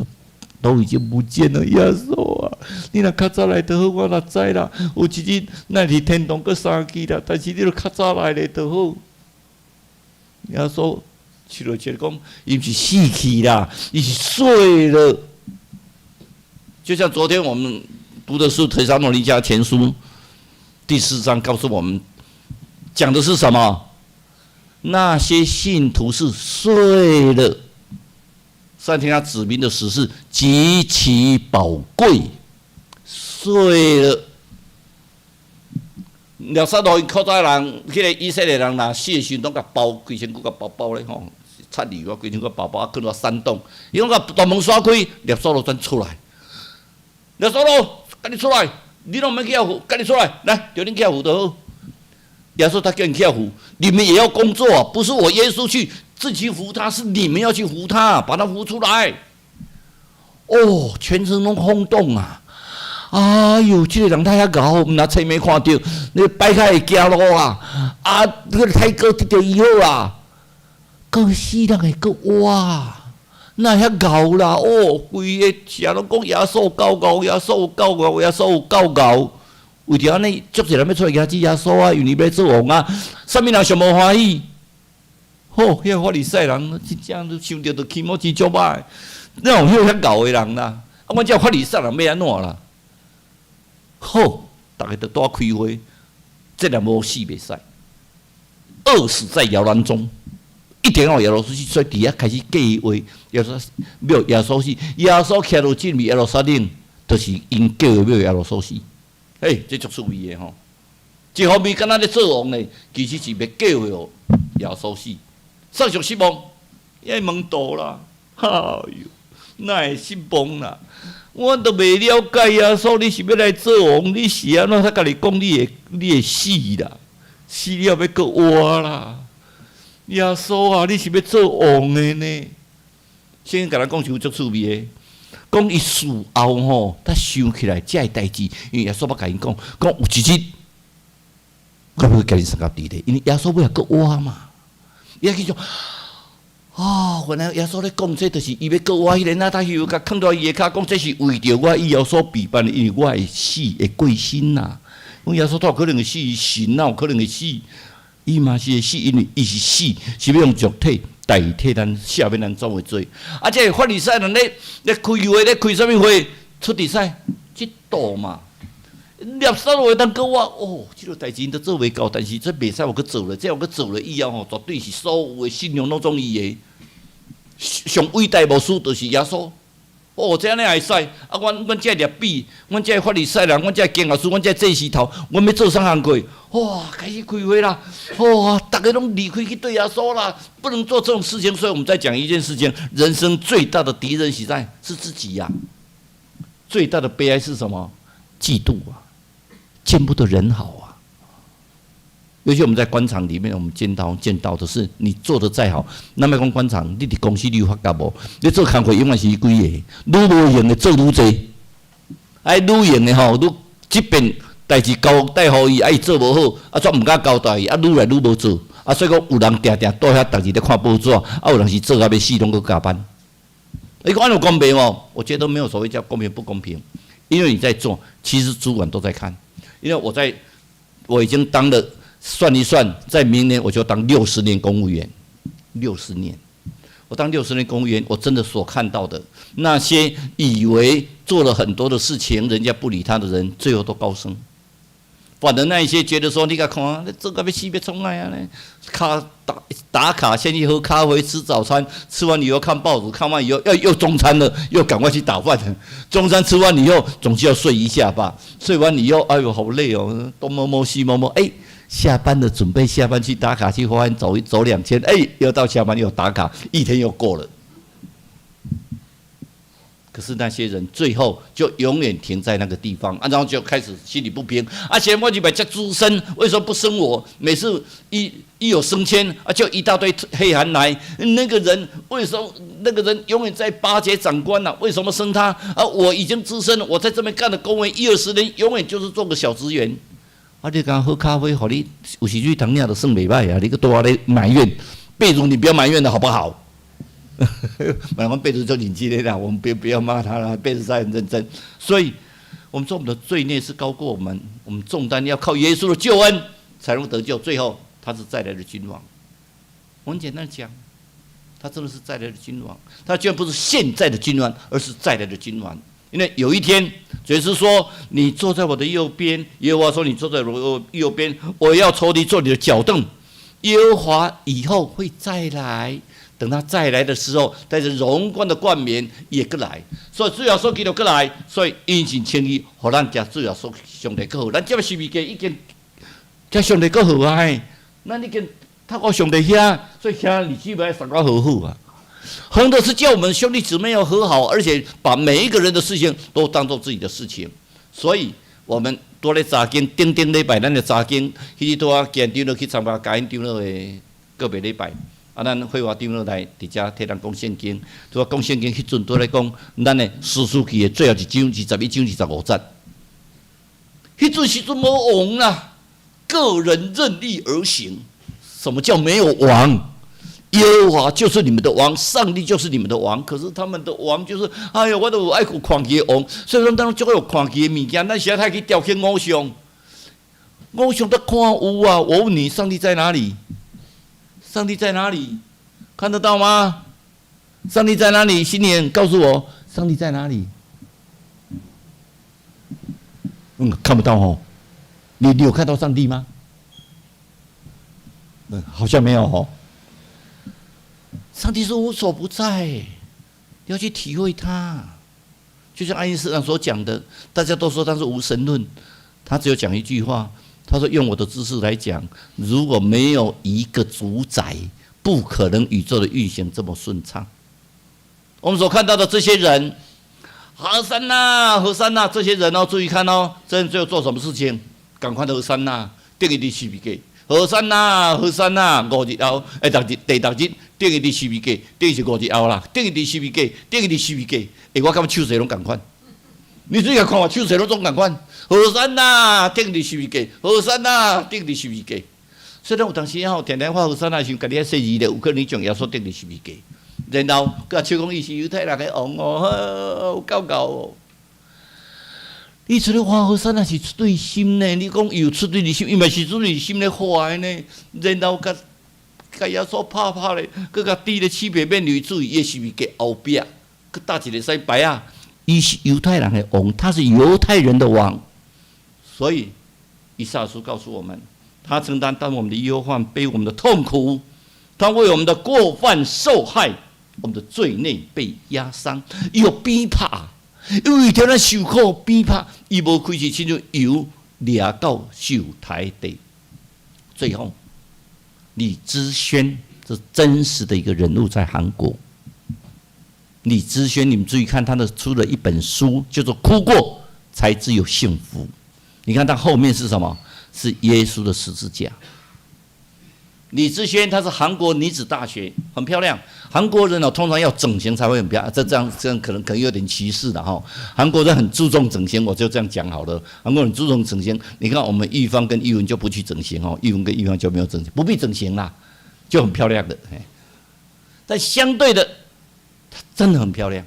都已經不見了。耶穌啊，你若較早來就好，我若知啦。有一日咱佇天堂閣相見啦，但是你著較早來咧就好。耶穌笑了笑講，伊毋是死去啦，伊是睡了。就像昨天我們讀的是《帖撒羅尼迦前書》第四章，告訴我們講的是什麼？那些信徒是睡了。上帝他子民的死是極其寶貴，睡了。拉撒路𪜶古早人，彼個以色列人若死的時陣，攏共包規身軀共包包咧吼，擦油啊，規身軀包包，啊，囥佇山洞。伊攏共大門閂開，拉撒路轉出來。拉撒路，趕緊出來！你攏毋免去遐扶，趕緊出來，來，著恁去遐扶就好。耶穌他叫你去遐扶，你們也要工作，不是我耶穌去自己扶他，是你們要去扶他，把他扶出來。哦，全城攏轟動啊！哎喲，這個人太遐𠢕，毋若冊沒看著，你擺開會行路啊！啊，這個太哥得著醫好啊，閣死人會閣活，哪遐𠢕啦？哦，規个城攏講耶穌夠𠢕，耶穌夠𠢕，耶穌夠𠢕。為著按呢，足濟人欲出來迎接耶穌啊，因為伊欲做王啊，啥物人上無歡喜？好，彼個法利賽人真正都想著就起毛真足歹，哪有彼遐𠢕的人啦？啊，阮這法利賽人欲按怎啦？好，逐家都拄仔開會，這若無死袂使，餓死在搖籃中，一定要耶穌死，所以佇遐開始計劃耶穌欲耶穌死，耶穌徛落進入耶路撒冷，就是𪜶計劃欲耶穌死。嘿，這足趣味的吼！一方面敢若咧做王呢，其實是欲計劃耶穌死，煞上失望，伊愛門徒啦，哎喲，哪會失望啦？我都袂了解耶穌，你是欲來做王？你是按怎？他共你講，你會死啦，死了欲閣活啦。耶穌啊，你是欲做王的呢？聖經共咱講是有足趣味的，講伊事後吼，才想起來這个代誌，因為耶穌捌共𪜶講，講有一日，我欲共你相佮佇咧，因為耶穌尾仔閣活嘛。伊去想，哦，原來耶穌咧講這，就是伊欲閣活。彼个拿但業共囥佇伊下跤，講這是為著我以後所備辦的，因為我會死會過身啦。講耶穌哪有可能會死，神哪有可能會死？伊嘛是會死，因為伊是死，是欲用肉體代替咱赦免咱所有罪。啊，這个法利賽人咧開會，咧開啥物會？出佇屎，嫉妒嘛。拉撒路會當閣活哦，這个代誌𪜶都做袂到，但是這袂使予閣做了，這予閣做了以後吼，絕對是所有的信仰攏總伊的。上偉大牧師就是耶穌。哦，這按呢會使？啊，阮這个律比，阮這个法利賽人，阮這个經學師，阮這个祭司頭，阮欲做啥工課？哇，開始開會啦！哇，逐家攏離開去對耶穌啦，不能做這種事情。所以我們在講一件事情：人生最大的敵人是在是自己呀，啊。最大的悲哀是什麼？嫉妒啊，見不得人好啊。尤其我們在官場裡面，我們見到的是，你做得再好，那麼講官場，你佇公司你有發覺無？你做工課永遠是伊幾個，愈無閒的做愈濟，哎，愈閒的吼，愈這邊代誌交代予伊，啊，伊做無好，啊，煞毋敢交代伊，啊，愈來愈無做，啊，所以講有人定定蹛遐，逐日咧看報紙，啊，有人是做甲欲死，攏閣加班。你講按呢有公平無？我覺得沒有所謂叫公平不公平，因為你在做，其實主管都在看。因為我在，我已經當了。算一算，在明年我就當六十年公務員，六十年，我當六十年公務員，我真的所看到的那些以為做了很多的事情，人家不理他的人，最後都高升。反而那一些覺得說，你共看，你做甲欲死欲創愛啊呢？卡打打卡，先去喝咖啡，吃早餐，吃完以後看報紙，看完以後要又中餐了，又趕快去打飯。中餐吃完以後，總是要睡一下吧。睡完以後，哎呦，好累哦，東摸摸西摸摸，哎。下班了，準備下班去打卡去花園走一走兩圈，哎，又到下班又打卡，一天又過了。可是那些人最後就永遠停在那個地方，啊，然後就開始心裡不平。啊，前我就欲遮資深，為什麼不升我？每次一有升遷啊，就一大堆黑函來。那個人為什麼那個人永遠在巴結長官呢，啊？為什麼升他？啊，我已經資深了，我在這邊幹了公務員一二十年，永遠就是做個小職員。啊！你共喝咖啡，予你有時陣通領就算袂䆀啊！你閣蹛咧埋怨，貝如你不要埋怨了，好不好？本來我貝如就認真的啦，我們不要罵他了，貝如在很認真。所以，我們說我們的罪孽是高過我們，我們重擔要靠耶穌的救恩才能得救。最後，他是再來的君王。我很簡單講，他真的是再來的君王。他居然不是現在的君王，而是再來的君王。因為有一天，耶穌說：“你坐在我的右邊。”耶和華說：“你坐在我右邊，我要仇敵做你的腳凳。”耶和華以後會再來，等他再來的時候，帶着榮光的冠冕也閣來。所以主耶穌基督閣來，所以因信稱義，予咱佮主耶穌上帝閣好。咱這十字架已經佮上帝閣好啊！嘿，咱已經透過上帝遐，所以兄弟姊妹相佮和好啊。恆的是叫我們兄弟姊妹要和好，而且把每一個人的事情都當做自己的事情。所以，我們拄咧查經，頂頂禮拜咱的查經，彼日拄仔見長老去參加嘉義長老的個別禮拜，啊，咱慧華長老來佇遮替咱講聖經，拄仔講聖經，彼陣拄咧講咱的士師記的最後一章21章25節。彼陣時陣無王啦，個人任意而行。什麼叫沒有王？耶和華就是你們的王，上帝就是你們的王。可是他們的王就是，哎呦，我都有愛有看見的王，所以講當中足愛有看見的物件。咱實在太去雕刻偶像，偶像都看有啊。我問你，上帝在哪裡？上帝在哪裡？看得到嗎？上帝在哪裡？新年告訴我，上帝在哪裡？嗯，看不到哦。你有看到上帝嗎？嗯，好像沒有哦。上帝是無所不在，你要去體會他。就像愛因斯坦所講的，大家都說他是無神論，他只有講一句話，他說：“用我的知識來講，如果沒有一個主宰，不可能宇宙的運行這麼順暢。”我們所看到的這些人，和散那，和散那，這些人哦，注意看哦，這人最後做什麼事情？趕快和散那，釘伊佇十字架。和散那，和散那，5日後，哎，六日，第六日，釘伊佇十字架，等於是五日後啦，釘伊佇十字架，釘伊佇十字架。欸，我感覺手勢攏仝款，你注意看我手勢攏總仝款。和散那，釘佇十字架，和散那，釘佇十字架。雖然有當時吼，定定發和散那時，家己愛說字咧，有可能你將耶穌釘佇十字架，然後閣笑講伊是猶太人的王哦，有夠𠢕哦。你出咧發和散那是出對心呢？你講伊有出對的心，伊嘛是出對心咧發的呢。然後共共耶穌拍拍咧，閣共釘咧刺皮免淚水，伊的十字架後壁，閣搭一個西牌仔。伊是猶太人的王，他是猶太人的王。所以，以賽亞書告訴我們，他承擔當我們的憂患，背我們的痛苦，他為我們的過犯受害，我們的罪孽被壓傷，伊予鞭拍。因為為咱受苦鞭拍，伊無虧是親像羊掠到受刣地。最後，李知軒這真實的一個人物在韓國。李知軒，你們注意看，他的出了一本書，叫做《哭過才知有幸福》。你看他後面是什麼？是耶穌的十字架。李知軒她是韓國女子大學，很漂亮。韓國人呢，通常要整形才會很漂亮，這樣可能有點歧視的哈。韓國人很注重整形，我就這樣講好了。韓國人注重整形，你看我們玉芳跟玉文就不去整形哦，玉文跟玉芳就沒有整形，不必整形啦，就很漂亮的。但相對的，她真的很漂亮，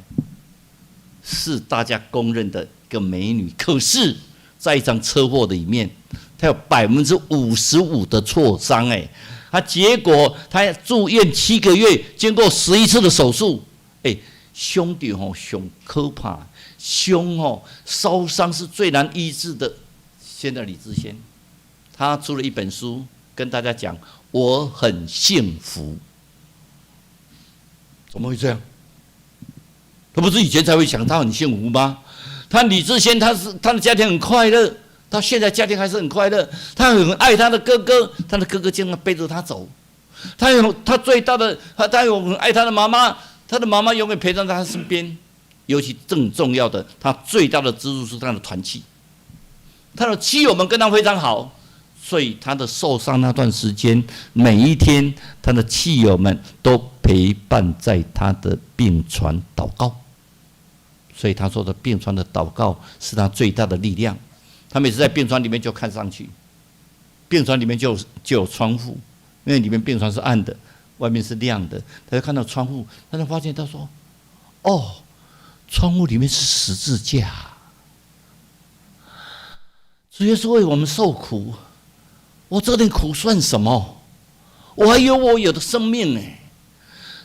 是大家公認的一個美女。可是，在一場車禍裡面，她有55%的挫傷，哎。他結果他住院7個月，經過11次的手術，哎，傷著吼上可怕，傷吼燒傷是最難醫治的。現在李智軒，他出了一本書，跟大家講我很幸福。怎麼會這樣？他不是以前才會想他很幸福嗎？他李智軒，他是他的家庭很快樂。到現在家庭還是很快樂，他很愛他的哥哥，他的哥哥經常背着他走。他有他最大的，他有很愛他的媽媽，他的媽媽永遠陪在他身邊。尤其更重要的，他最大的支柱是他的團契，他的契友們跟他非常好，所以他的受傷那段時間，每一天他的契友們都陪伴在他的病床禱告。所以他說的病床的禱告是他最大的力量。他每次在病床裡面就看上去，病床裡面就有窗戶，因為裡面病床是暗的，外面是亮的。他就看到窗戶，他就發現他說：“哦，窗戶裡面是十字架，主耶穌為我們受苦，我這點苦算什麼？我還有我有的生命哎。”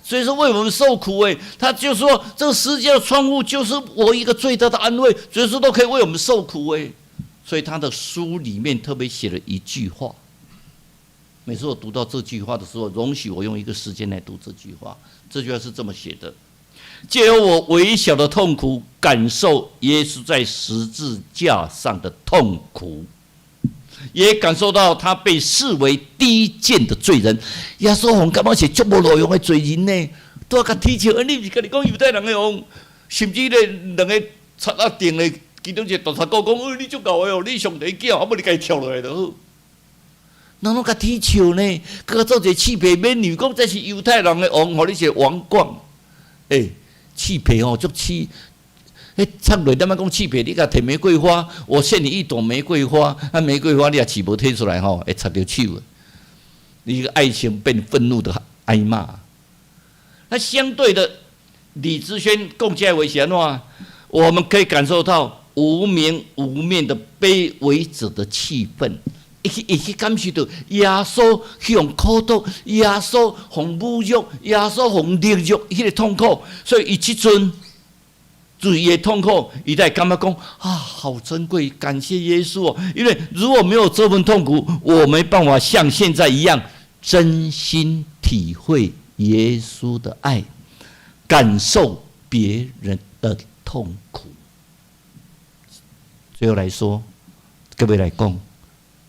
所以說為我們受苦哎，他就說這個十字架的窗戶就是我一個最大的安慰，主耶穌都可以為我們受苦哎。所以他的書裡面特別寫了一句話。每次我讀到這句話的時候，容許我用一個時間來讀這句話。這句話是這麼寫的：借由我微小的痛苦，感受耶穌在十字架上的痛苦，也感受到他被視為低賤的罪人。耶穌予人感覺是足無路用的罪人呢，都共啼笑。你毋是家己講猶太人的王，甚至咧兩个賊仔定的其中一個大賊哥講：“欸，你足𠢕的哦，你上帝囝，啊無你家己跳落來就好。”人攏共啼笑呢，閣做一个刺皮美女，講這是猶太人的王，予你一个王冠。欸，刺皮吼，足刺。彼插落，咱莫講刺皮，你共提玫瑰花，我獻你一朵玫瑰花，啊，玫瑰花你也刺無提出來吼，會插著手的。你個愛情變憤怒的哀罵。那相對的，李知軒講這話是按怎？我們可以感受到無名無面的卑微者的氣氛，伊去感受到耶穌去予苦毒，耶穌予侮辱，耶穌予凌辱，彼個痛苦，所以伊這陣注意伊的痛苦，伊才會感覺講啊，好珍貴，感謝耶穌哦！因為如果沒有這份痛苦，我沒辦法像現在一樣真心體會耶穌的愛，感受別人的痛苦。最後來說，各位來講，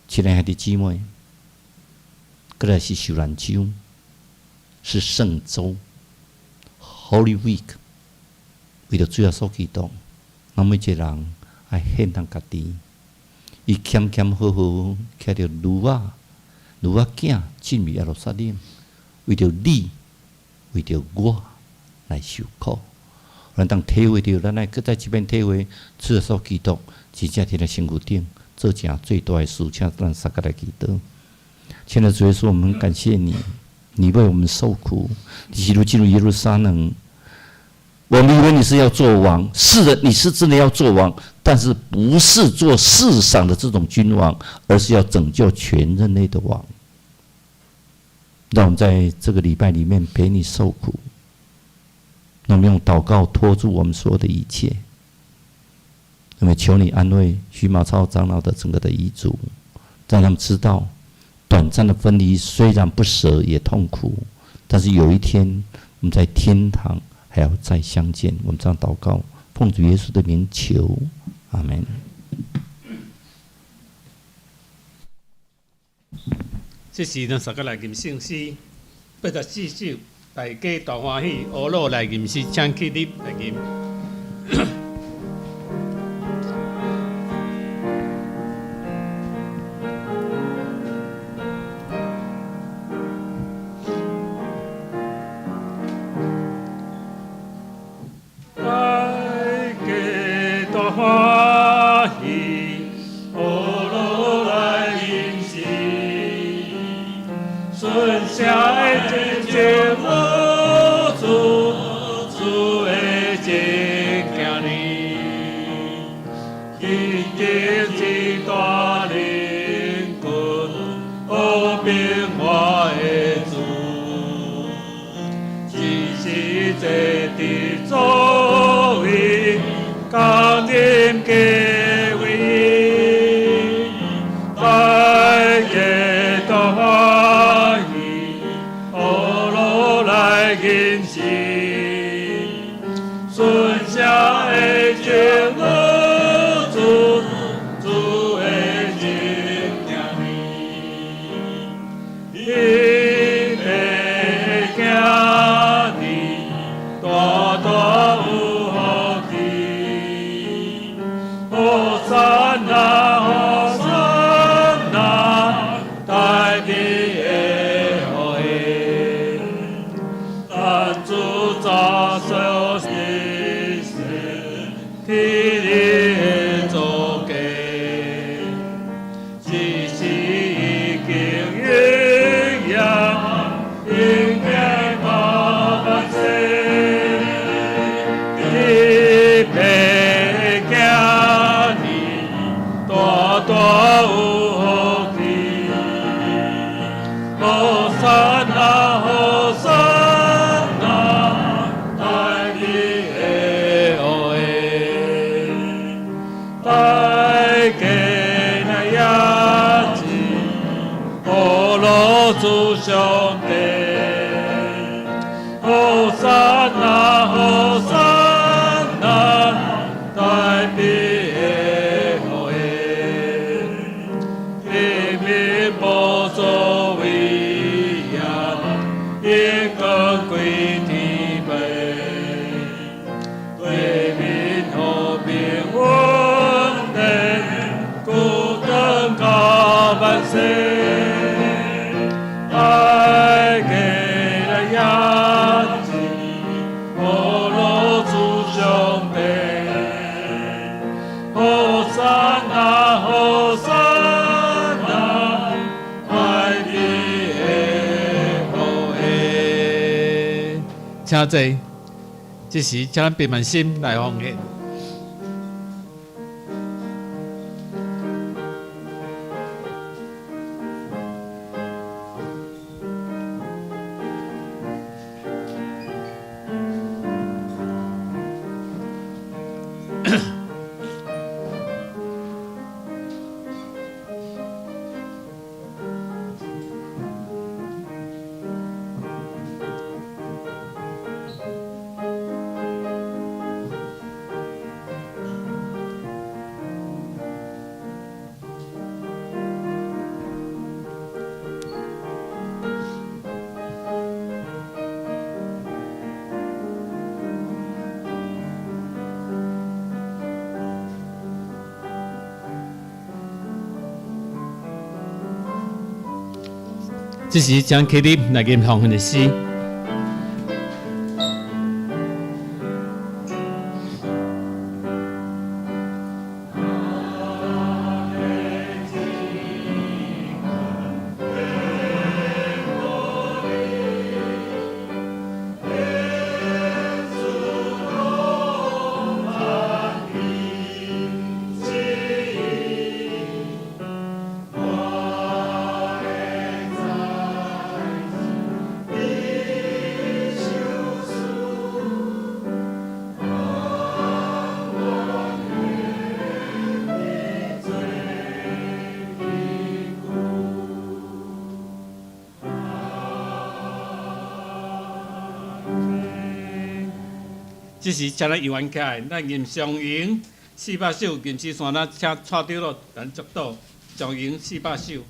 親愛的兄弟姊妹，過來是受難週，是聖週，Holy Week。為著主耶穌基督，咱每一個人愛獻上家己，伊謙謙和和騎著驢仔，驢仔囝進入耶路撒冷，為著你，為著我來受苦。咱當體會著，咱愛閣再一遍體會主耶穌基督真正佇咧身軀頂做成最大的事，請咱三個來祈禱。親愛的主耶穌，我們感謝你，你為我們受苦，你一路進入耶路撒冷。我們以為你是要做王，是的，你是真的要做王，但是不是做世上的這種君王，而是要拯救全人類的王。讓我們在這個禮拜裡面陪你受苦，讓我們用禱告托住我們所有的一切。那麼求你安慰徐馬超長老的整個的遺族，讓他們知道，短暫的分離雖然不捨也痛苦，但是有一天我們在天堂還要再相見。我們這樣禱告，奉主耶穌的名求，阿門。這時，咱三個來吟聖詩，84首，大家大歡喜，呵咾來吟詩，請起立來吟。大家大歡喜，呵咾來吟詩，順寫的真情無主，主的真行呢，一定之大靈棍，和平我的主，只是這的作為，降臨皆為大家大歡喜，呵咾來吟詩，順寫的情無主，主的真行呢，伊的行呢，大大有福氣，和散那，和散那，大地的福氣，咱主早所一世，天的祖家，只是已經應驗，應驗到萬世。伊的行呢，大大有福氣，和散那，和散那，大地的福氣，大家來也知，呵咾主上帝，和散那，和散那，大地的福氣，地面無作為也，一個歸天父，對面和平穩定，孤等到萬世。大家來也知，呵咾主上帝，和散那，和散那，大地的福氣。請坐，這時請咱閉目心來奉獻。這時請起立來吟奉獻的詩。這時請咱搖完起來，咱吟上詠400首，吟詩山咱請蔡長老咱祝禱，上詠400首。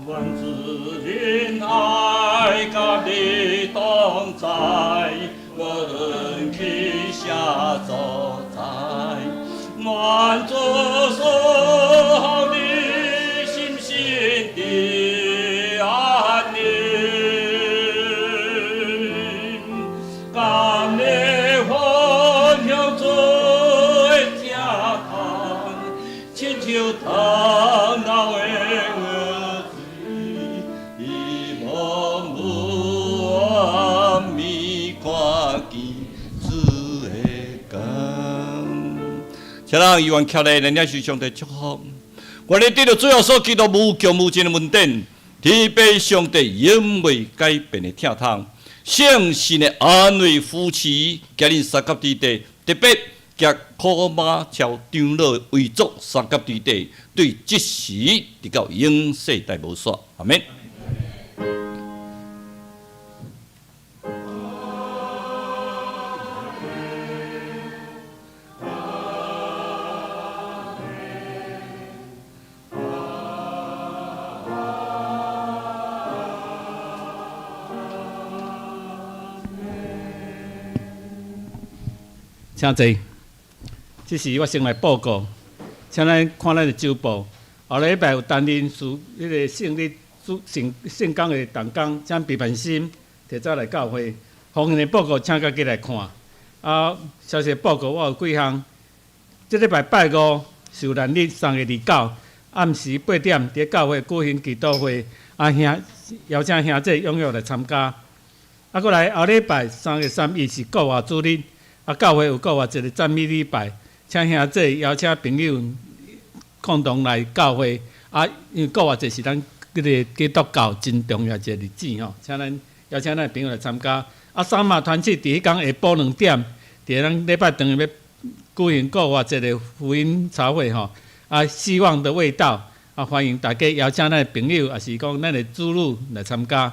願主恩愛佮你同在，無論去啥所在，願主賜予你心神的安寧，甘你分享主的疼痛，親像唐老的兒子，伊望無暗暝看見主的光。請咱猶原徛咧，咱領受上帝祝福。願你得著主耶穌基督無窮無盡的恩典，天父上帝永未改變的疼痛，聖神的安慰扶持，行恁三甲之地，特別行苦馬橋長老遺囑三甲之地，對這時直到永世代無煞。阿們。請坐。這時我先來報告，請咱看咱的週報。後禮拜有擔任主彼个聖禮主聖聖工的同工，請平平心提早來教會。奉獻的報告，請家己來看。啊，消息報告我有幾項。這禮拜拜五受難日3月29，暗時8點，佇教會舉行祈禱會，啊兄邀請兄弟踴躍來參加。啊，閣來後禮拜3月31是復活主日。啊，教會有復活節的讚美禮拜，請兄弟邀請朋友共同來教會。啊，因為復活節是咱這个基督教真重要一個日子吼，請咱邀請咱朋友來參加。啊，三馬團契佇彼工下晡2點，佇咱禮拜堂欲舉行復活節的福音茶會吼。啊，希望的味道，啊，歡迎大家邀請咱的朋友，抑是講咱的子女來參加。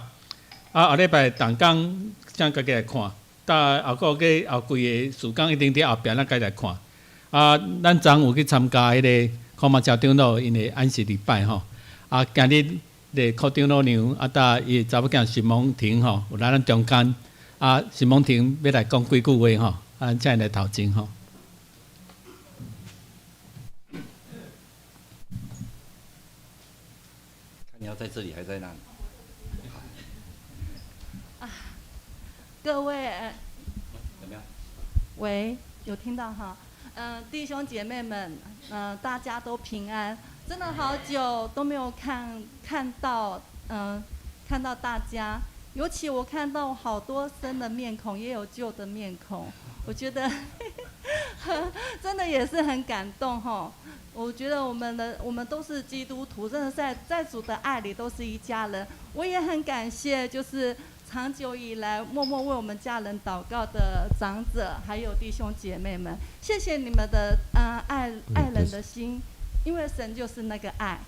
啊，後禮拜同工請家己來看。到後個月後幾个事工一定佇後壁，咱家來看。啊，咱昨有去參加彼个柯馬橋長老𪜶的安息禮拜吼。啊，今日咧柯長老娘啊，搭伊的查某囝徐夢婷吼，有來咱中間。啊，徐夢婷欲來講幾句話吼，啊，請伊來頭前吼。看你要在這裡還是在那裡？啊，各位，怎麼樣？喂，有聽到哈？弟兄姐妹們，大家都平安。真的好久都沒有看到，看到大家。尤其我看到好多新的面孔，也有舊的面孔，我覺得真的也是很感動吼。我覺得我們都是基督徒，真的在主的愛裡都是一家人。我也很感謝，就是長久以來默默為我們家人禱告的長者，還有弟兄姐妹們，謝謝你們的愛人的心，因為神就是那個愛。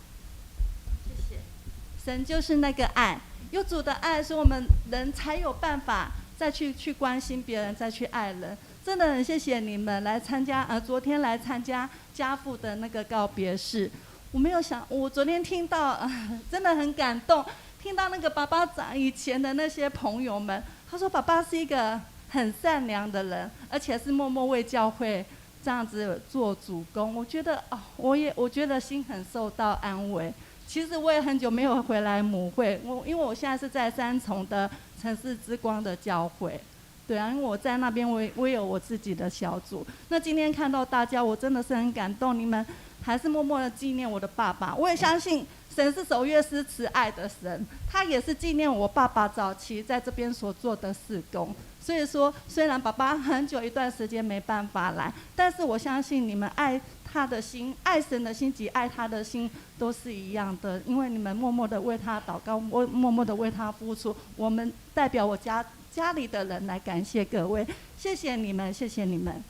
謝謝，神就是那個愛，有主的愛，所以我們人才有辦法再去關心別人，再去愛人。真的很謝謝你們來參加，昨天來參加家父的那個告別式。我沒有想，我昨天聽到，真的很感動，聽到那個爸爸長以前的那些朋友們，他說爸爸是一個很善良的人，而且是默默为教会这样子做主工。我觉得哦，我觉得心很受到安慰。其实我也很久没有回来母会，因为我现在是在三重的城市之光的教会，对啊，因为我在那边我有我自己的小组。那今天看到大家，我真的是很感动，你们还是默默的纪念我的爸爸。我也相信神是守约施慈爱的神，他也是纪念我爸爸早期在这边所做的事工。所以说，虽然爸爸很久一段时间没办法来，但是我相信你们爱他的心、爱神的心及爱他的心都是一样的，因为你们默默的为他祷告，默默默的为他付出。我们代表我家里的人来感谢各位，谢谢你们，谢谢你们。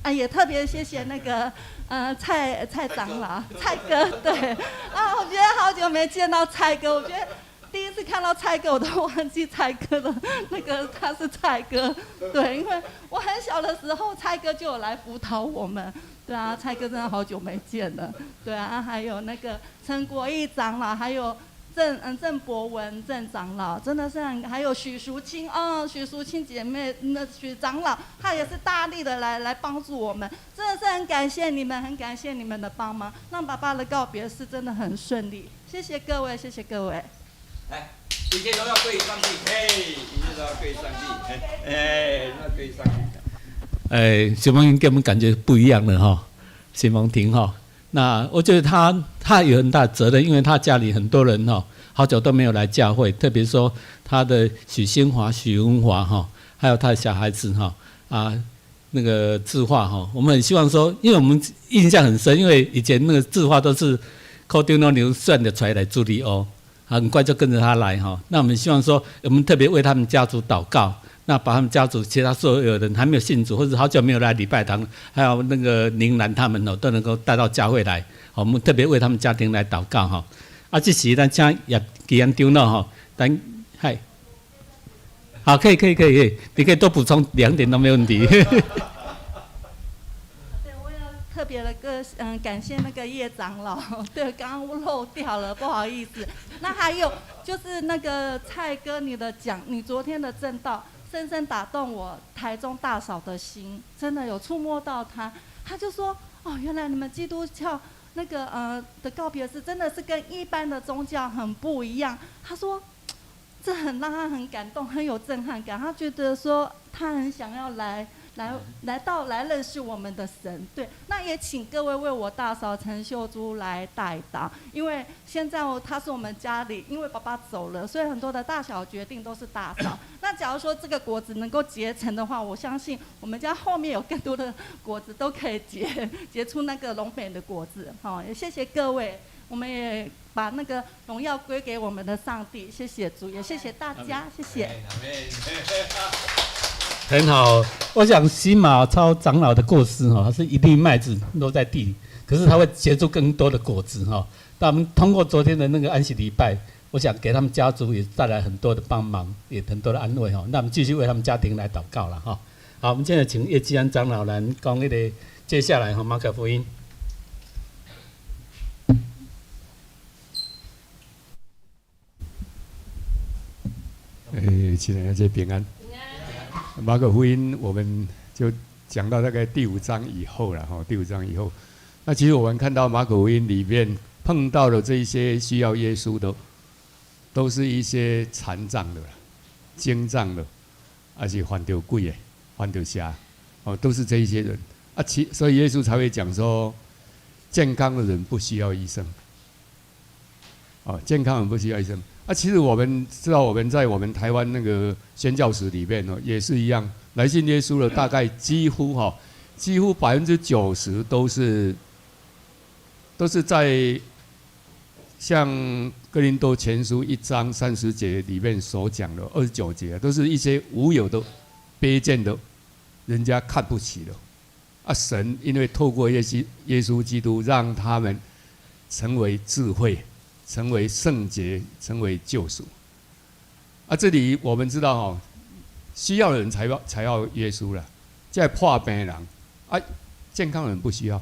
啊，也特别谢谢那个蔡长老、蔡哥，对，啊，我觉得好久没见到蔡哥，我觉得第一次看到蔡哥，我都忘记蔡哥的那个他是蔡哥，对，因为我很小的时候蔡哥就有来辅导我们，对啊，蔡哥真的好久没见了，对啊，还有那个陈国义长老，还有郑博文郑长老，真的是很，还有许淑清哦，许淑清姐妹，那许长老，他也是大力的来帮助我们，真的是很感谢你们，很感谢你们的帮忙，让爸爸的告别式真的很顺利，谢谢各位，谢谢各位。来，一切都要归上帝，嘿，一切都要归上帝，哎，那归上帝。哎，徐梦给我们感觉不一样了哈，徐梦婷哈。那我觉得他有很大责任，因为他家里很多人哈，好久都没有来教会，特别说他的许新华、许文华哈，还有他的小孩子哈啊，那个字画哈，我们很希望说，因为我们印象很深，因为以前那个字画都是靠丢那牛算的出来来助力哦，很快就跟着他来哈。那我们希望说，我们特别为他们家族祷告。那把他们家族其他所有人还没有信主，或者好久没有来礼拜堂，还有那个宁兰他们哦，都能够带到教会来。我们特别为他们家庭来祷告哈。啊，这时咱请叶基安长老哈，等嗨，好，可以可以可以可以，你可以多补充2点都没问题。对，我要特别的感谢那个叶长老，对，刚刚漏掉了，不好意思。那还有就是那个蔡哥，你的讲，你昨天的证道，深深打动我台中大嫂的心，真的有触摸到她。她就说：“哦，原来你们基督教那个的告别式真的是跟一般的宗教很不一样。”她说：“这很让她很感动，很有震撼感。”她觉得说她很想要来认识我们的神。对，那也请各位为我大嫂陈秀珠来代祷，因为现在她是我们家里，因为爸爸走了，所以很多的大小决定都是大嫂。那假如说这个果子能够结成的话，我相信我们家后面有更多的果子都可以结出那个荣美的果子。好，也谢谢各位，我们也把那个荣耀归给我们的上帝，谢谢主，也谢谢大家，谢谢。很好，我想西马超长老的故事哈，他是一粒麦子落在地里，可是他会结出更多的果子哈。那我们通过昨天的那个安息礼拜，我想给他们家族也带来很多的帮忙，也很多的安慰哈。那我们继续为他们家庭来祷告了哈。好，我们现在请叶基安长老来讲那个接下来哈马可福音。哎，亲爱的，平安。马可福音，我们就讲到大概第五章以后了哈。第五章以后，那其实我们看到马可福音里面碰到的这一些需要耶稣的，都是一些残障的、精障的，而且犯著鬼的、犯著邪，哦，都是这一些人啊。所以耶稣才会讲说，健康的人不需要医生。哦，健康人不需要医生。啊，其实我们知道，我们在我们台湾那个宣教史里面哦，也是一样，来信耶稣的大概几乎哈，几乎90%都是在像哥林多前书1章30节里面所讲的29节，都是一些无有的、卑贱的，人家看不起的。啊，神因为透过耶稣基督，让他们成为智慧，成为圣洁，成为救赎。啊，这里我们知道哈，需要的人才要耶稣了，这破病的人啊，健康人不需要。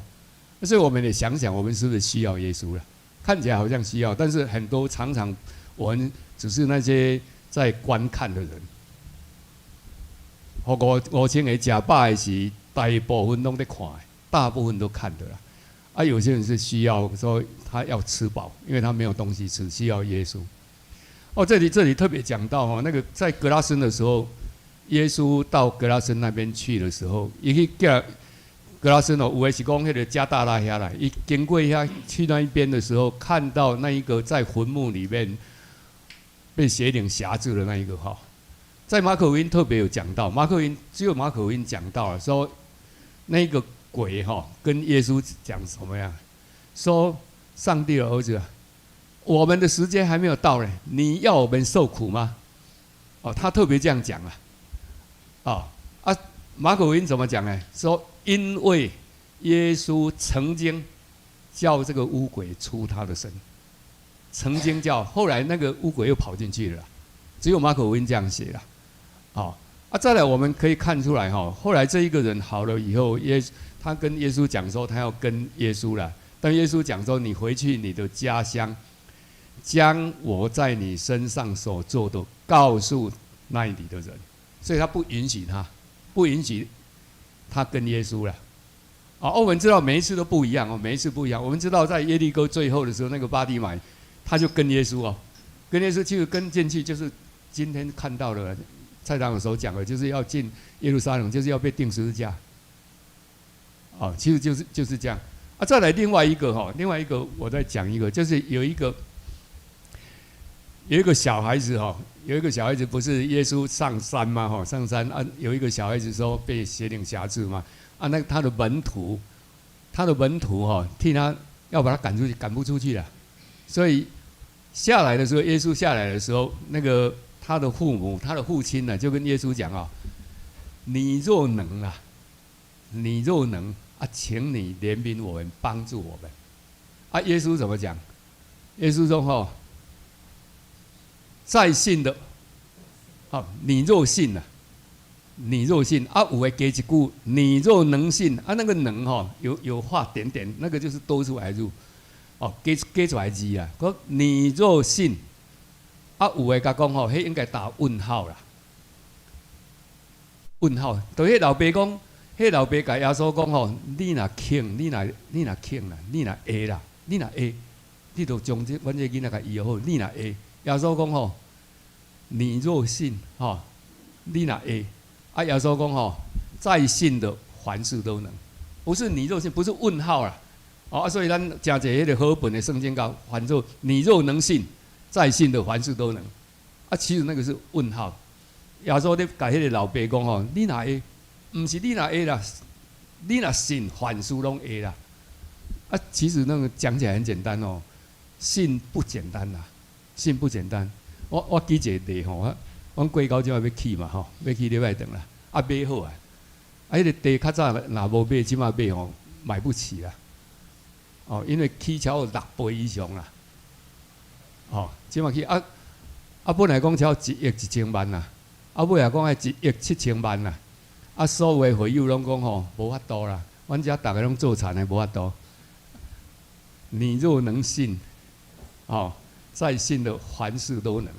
所以我们也想想，我们是不是需要耶稣了？看起来好像需要，但是很多常常我们只是那些在观看的人。予五千个食飽的是大部分攏咧看的，大部分都看的啦。啊，有些人是需要說他要吃飽，因為他沒有東西吃，需要耶穌。哦，這裡特別講到哦，那個在格拉森的時候，耶穌到格拉森那邊去的時候，伊去叫格拉森哦，有的是講彼個加大拉遐來，伊經過遐去那一邊的時候，看到那一個在墳墓裡面被邪靈轄制的那一個哈，在馬可福音特別有講到，馬可福音只有馬可福音講到了，說那個鬼哈跟耶穌講什麼呀？說上帝的兒子啊，我們的時間還沒有到呢，你要我們受苦嗎？哦，他特別這樣講啊，哦啊，馬可福音怎麼講呢？說因為耶穌曾經叫這個污鬼出他的身，曾經叫，後來那個污鬼又跑進去了，只有馬可福音這樣寫了，哦啊，再來我們可以看出來哈，後來這一個人好了以後，他跟耶穌講說他要跟耶穌了，但耶穌講說你回去你的家鄉，將我在你身上所做的告訴那裡的人，所以他不允許他，不允許他跟耶穌了。啊，我們知道每一次都不一樣哦，每一次不一樣。我們知道在耶利哥最後的時候，那個巴底買他就跟耶穌哦，跟耶穌去跟進去，就是今天看到的蔡長所講的，就是要進耶路撒冷，就是要被釘十字架。哦，其實就是這樣。啊，再來另外一個哈，另外一個我再講一個，就是有一個小孩子哈，有一個小孩子不是耶穌上山嗎？哈，上山啊，有一個小孩子說被邪靈轄制嘛，啊，那他的門徒，他的門徒哈，替他要把他趕出去，趕不出去了，所以下來的時候，耶穌下來的時候，那個他的父母，他的父親呢，就跟耶穌講啊，你若能啊，你若能啊，請你憐憫我們，幫助我們。啊，耶穌怎麼講？耶穌說：哈，在信的，好，你若信啊，你若信啊，有的加一句，你若能信啊，那個能哈，有畫點點，那個就是多出來的字，哦，加出來字啊。講你若信啊，有的共講吼，彼應該打問號啦。問號，就彼老爸講，彼老爸共耶穌講吼，你若肯，你若肯啦，你若會啦，你若會，你就將這阮這囡仔共醫好。你若會，耶穌講吼，你若信吼，你若會，啊，耶穌講吼，在信的凡事都能，不是你若信，不是問號啦。哦，所以咱誠濟彼個和本的聖經講，翻做你若能信，在信的凡事都能。啊，其實那個是問號。耶穌咧共彼個老爸講吼，你若會，毋是你若會啦，你若信，凡事攏會啦。啊，其實那個講起來很簡單哦，信不簡單啦，信不簡單。我舉一個例吼，我阮過高這擺欲起嘛吼，欲起禮拜堂啦，啊買好啊，啊彼個地較早若無買，這擺買吼買不起啦。哦，因為起超過六倍以上啦。哦，這擺起啊啊，本來講超1億1千萬啦。啊，尾仔講愛1億7千萬啦！啊，所有的會友攏講吼，無法度啦。阮遮逐个攏做田的，無法度。你若能信，哦，在信的凡事都能。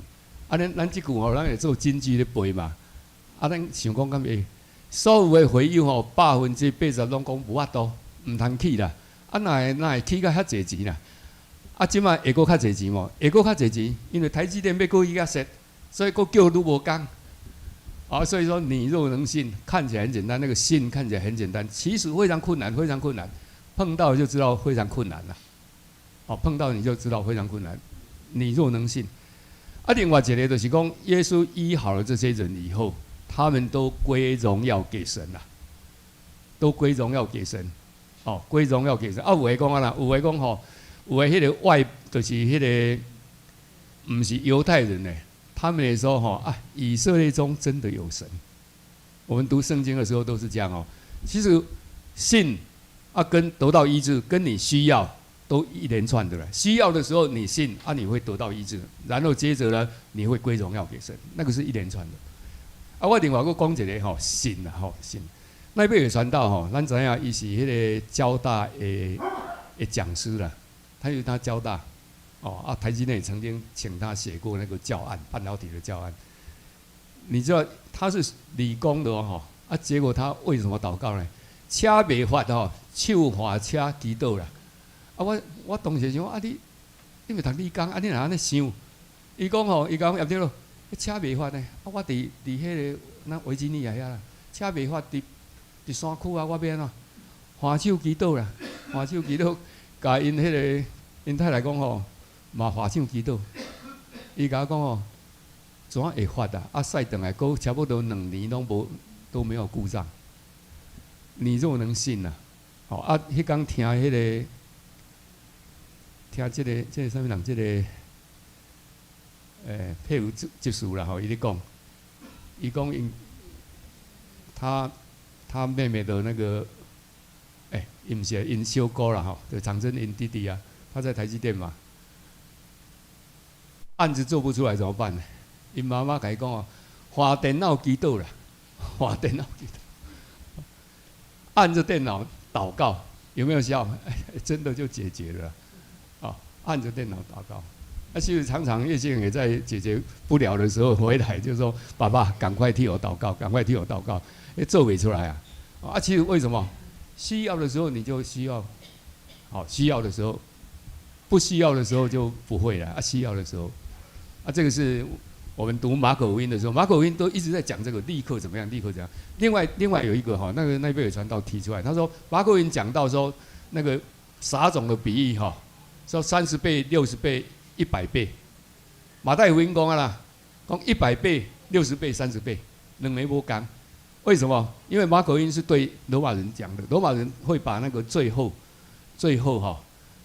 啊，咱這句吼，咱會做金句咧背嘛。啊，咱想講敢會，所有的會友吼，80%攏講無法度，毋通起啦。啊，若會起甲遐濟錢啦？啊，這擺會閣較濟錢無？會閣較濟錢，因為台積電欲閣去遐設，所以閣叫愈無工。啊，所以說你若能信，看起來很簡單，那個信看起來很簡單，其實非常困難，非常困難。碰到就知道非常困難了。哦，碰到你就知道非常困難。你若能信，啊，另外一個就是講，耶穌醫好了這些人以後，他們都歸榮耀給神啦，都歸榮耀給神。哦，歸榮耀給神。啊，有的講啊啦，有的講吼，有的彼個外就是彼個，毋是猶太人呢。他們也說：“吼啊，以色列中真的有神。”我們讀聖經的時候都是這樣哦。其實信啊，跟得到醫治，跟你需要都一連串的了。需要的時候你信啊，你會得到醫治，然後接着呢，你會歸榮耀給神，那個是一連串的。啊，我另外閣講一個吼，信啊吼信。那邊有傳道吼，咱知影伊是彼個交大的講師啦，他有他交大。哦啊，台積電也曾經請他寫過那個教案，半導體的教案。你知道他是理工的哦，啊，結果他為什麼禱告呢？車袂發吼，手換車祈禱啦。啊，我當時想啊，你毋讀理工，啊，你哪按呢想？伊講吼，伊講葉長老，車袂發呢？啊，我佇彼個咱維吉尼亞遐啦，車袂發佇山區啊，我欲按怎？換手祈禱啦，換手祈禱，共𪜶彼個𪜶太太講吼，嘛換手祈禱。伊共我講吼，怎會發啊？啊，駛轉來，閣差不多2年攏無都沒有故障。你若能信啊？吼啊！彼工聽彼個，聽這個啥物人？這個，佩有執事啦吼，伊咧講，伊講𪜶他妹妹的那個，伊毋是𪜶小姑啦吼，就長真𪜶弟弟啊，他在台積電嘛，案子做不出來怎麼辦呢？𪜶媽媽共伊講哦，換電腦祈禱啦，換電腦祈禱，按著電腦禱告，有沒有效？真的就解決了，啊，按著電腦禱告。啊，其實常常葉先生也在解決不了的時候回來，就說：爸爸，趕快替我禱告，趕快替我禱告，做袂出來啊！啊，其實為什麼？需要的時候你就需要，好，需要的時候，不需要的時候就不會了。啊，需要的時候，啊，這個是我們讀馬可福音的時候，馬可福音都一直在講這個，立刻怎麼樣，立刻怎樣。另外有一個哈，那個那邊有傳道提出來，他說馬可福音講到說那個撒種的比喻哈，說30倍、60倍、100倍。馬太福音講啊啦，講100倍、60倍、30倍，兩个無仝。為什麼？因為馬可福音是對羅馬人講的，羅馬人會把那個最後，最後哈，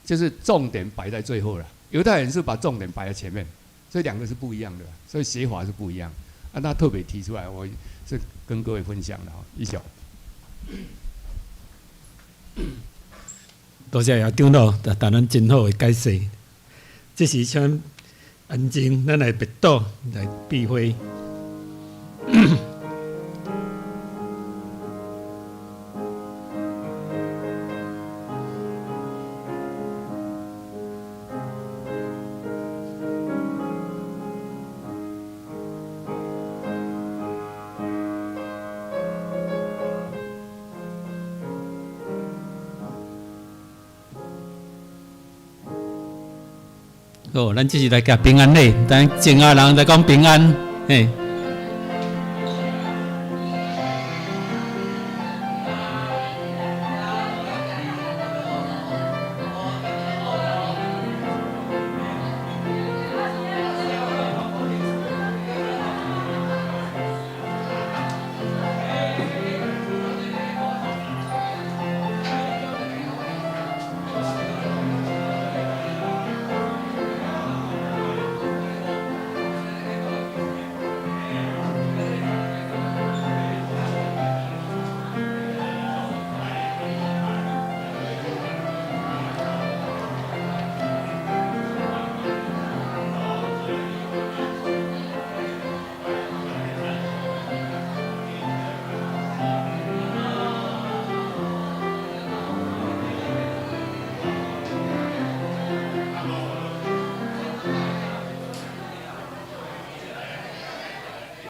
就是重點擺在最後了。猶太人是把重點擺在前面，這兩個是不一樣的，所以寫法是不一樣。啊，他特別提出來，我是跟各位分享的哈。一小，多謝葉長老，帶咱真好的解釋。這時請安靜，咱來默禱來閉會。好，咱這是來行平安禮，咱靜仔人來講平安，嘿。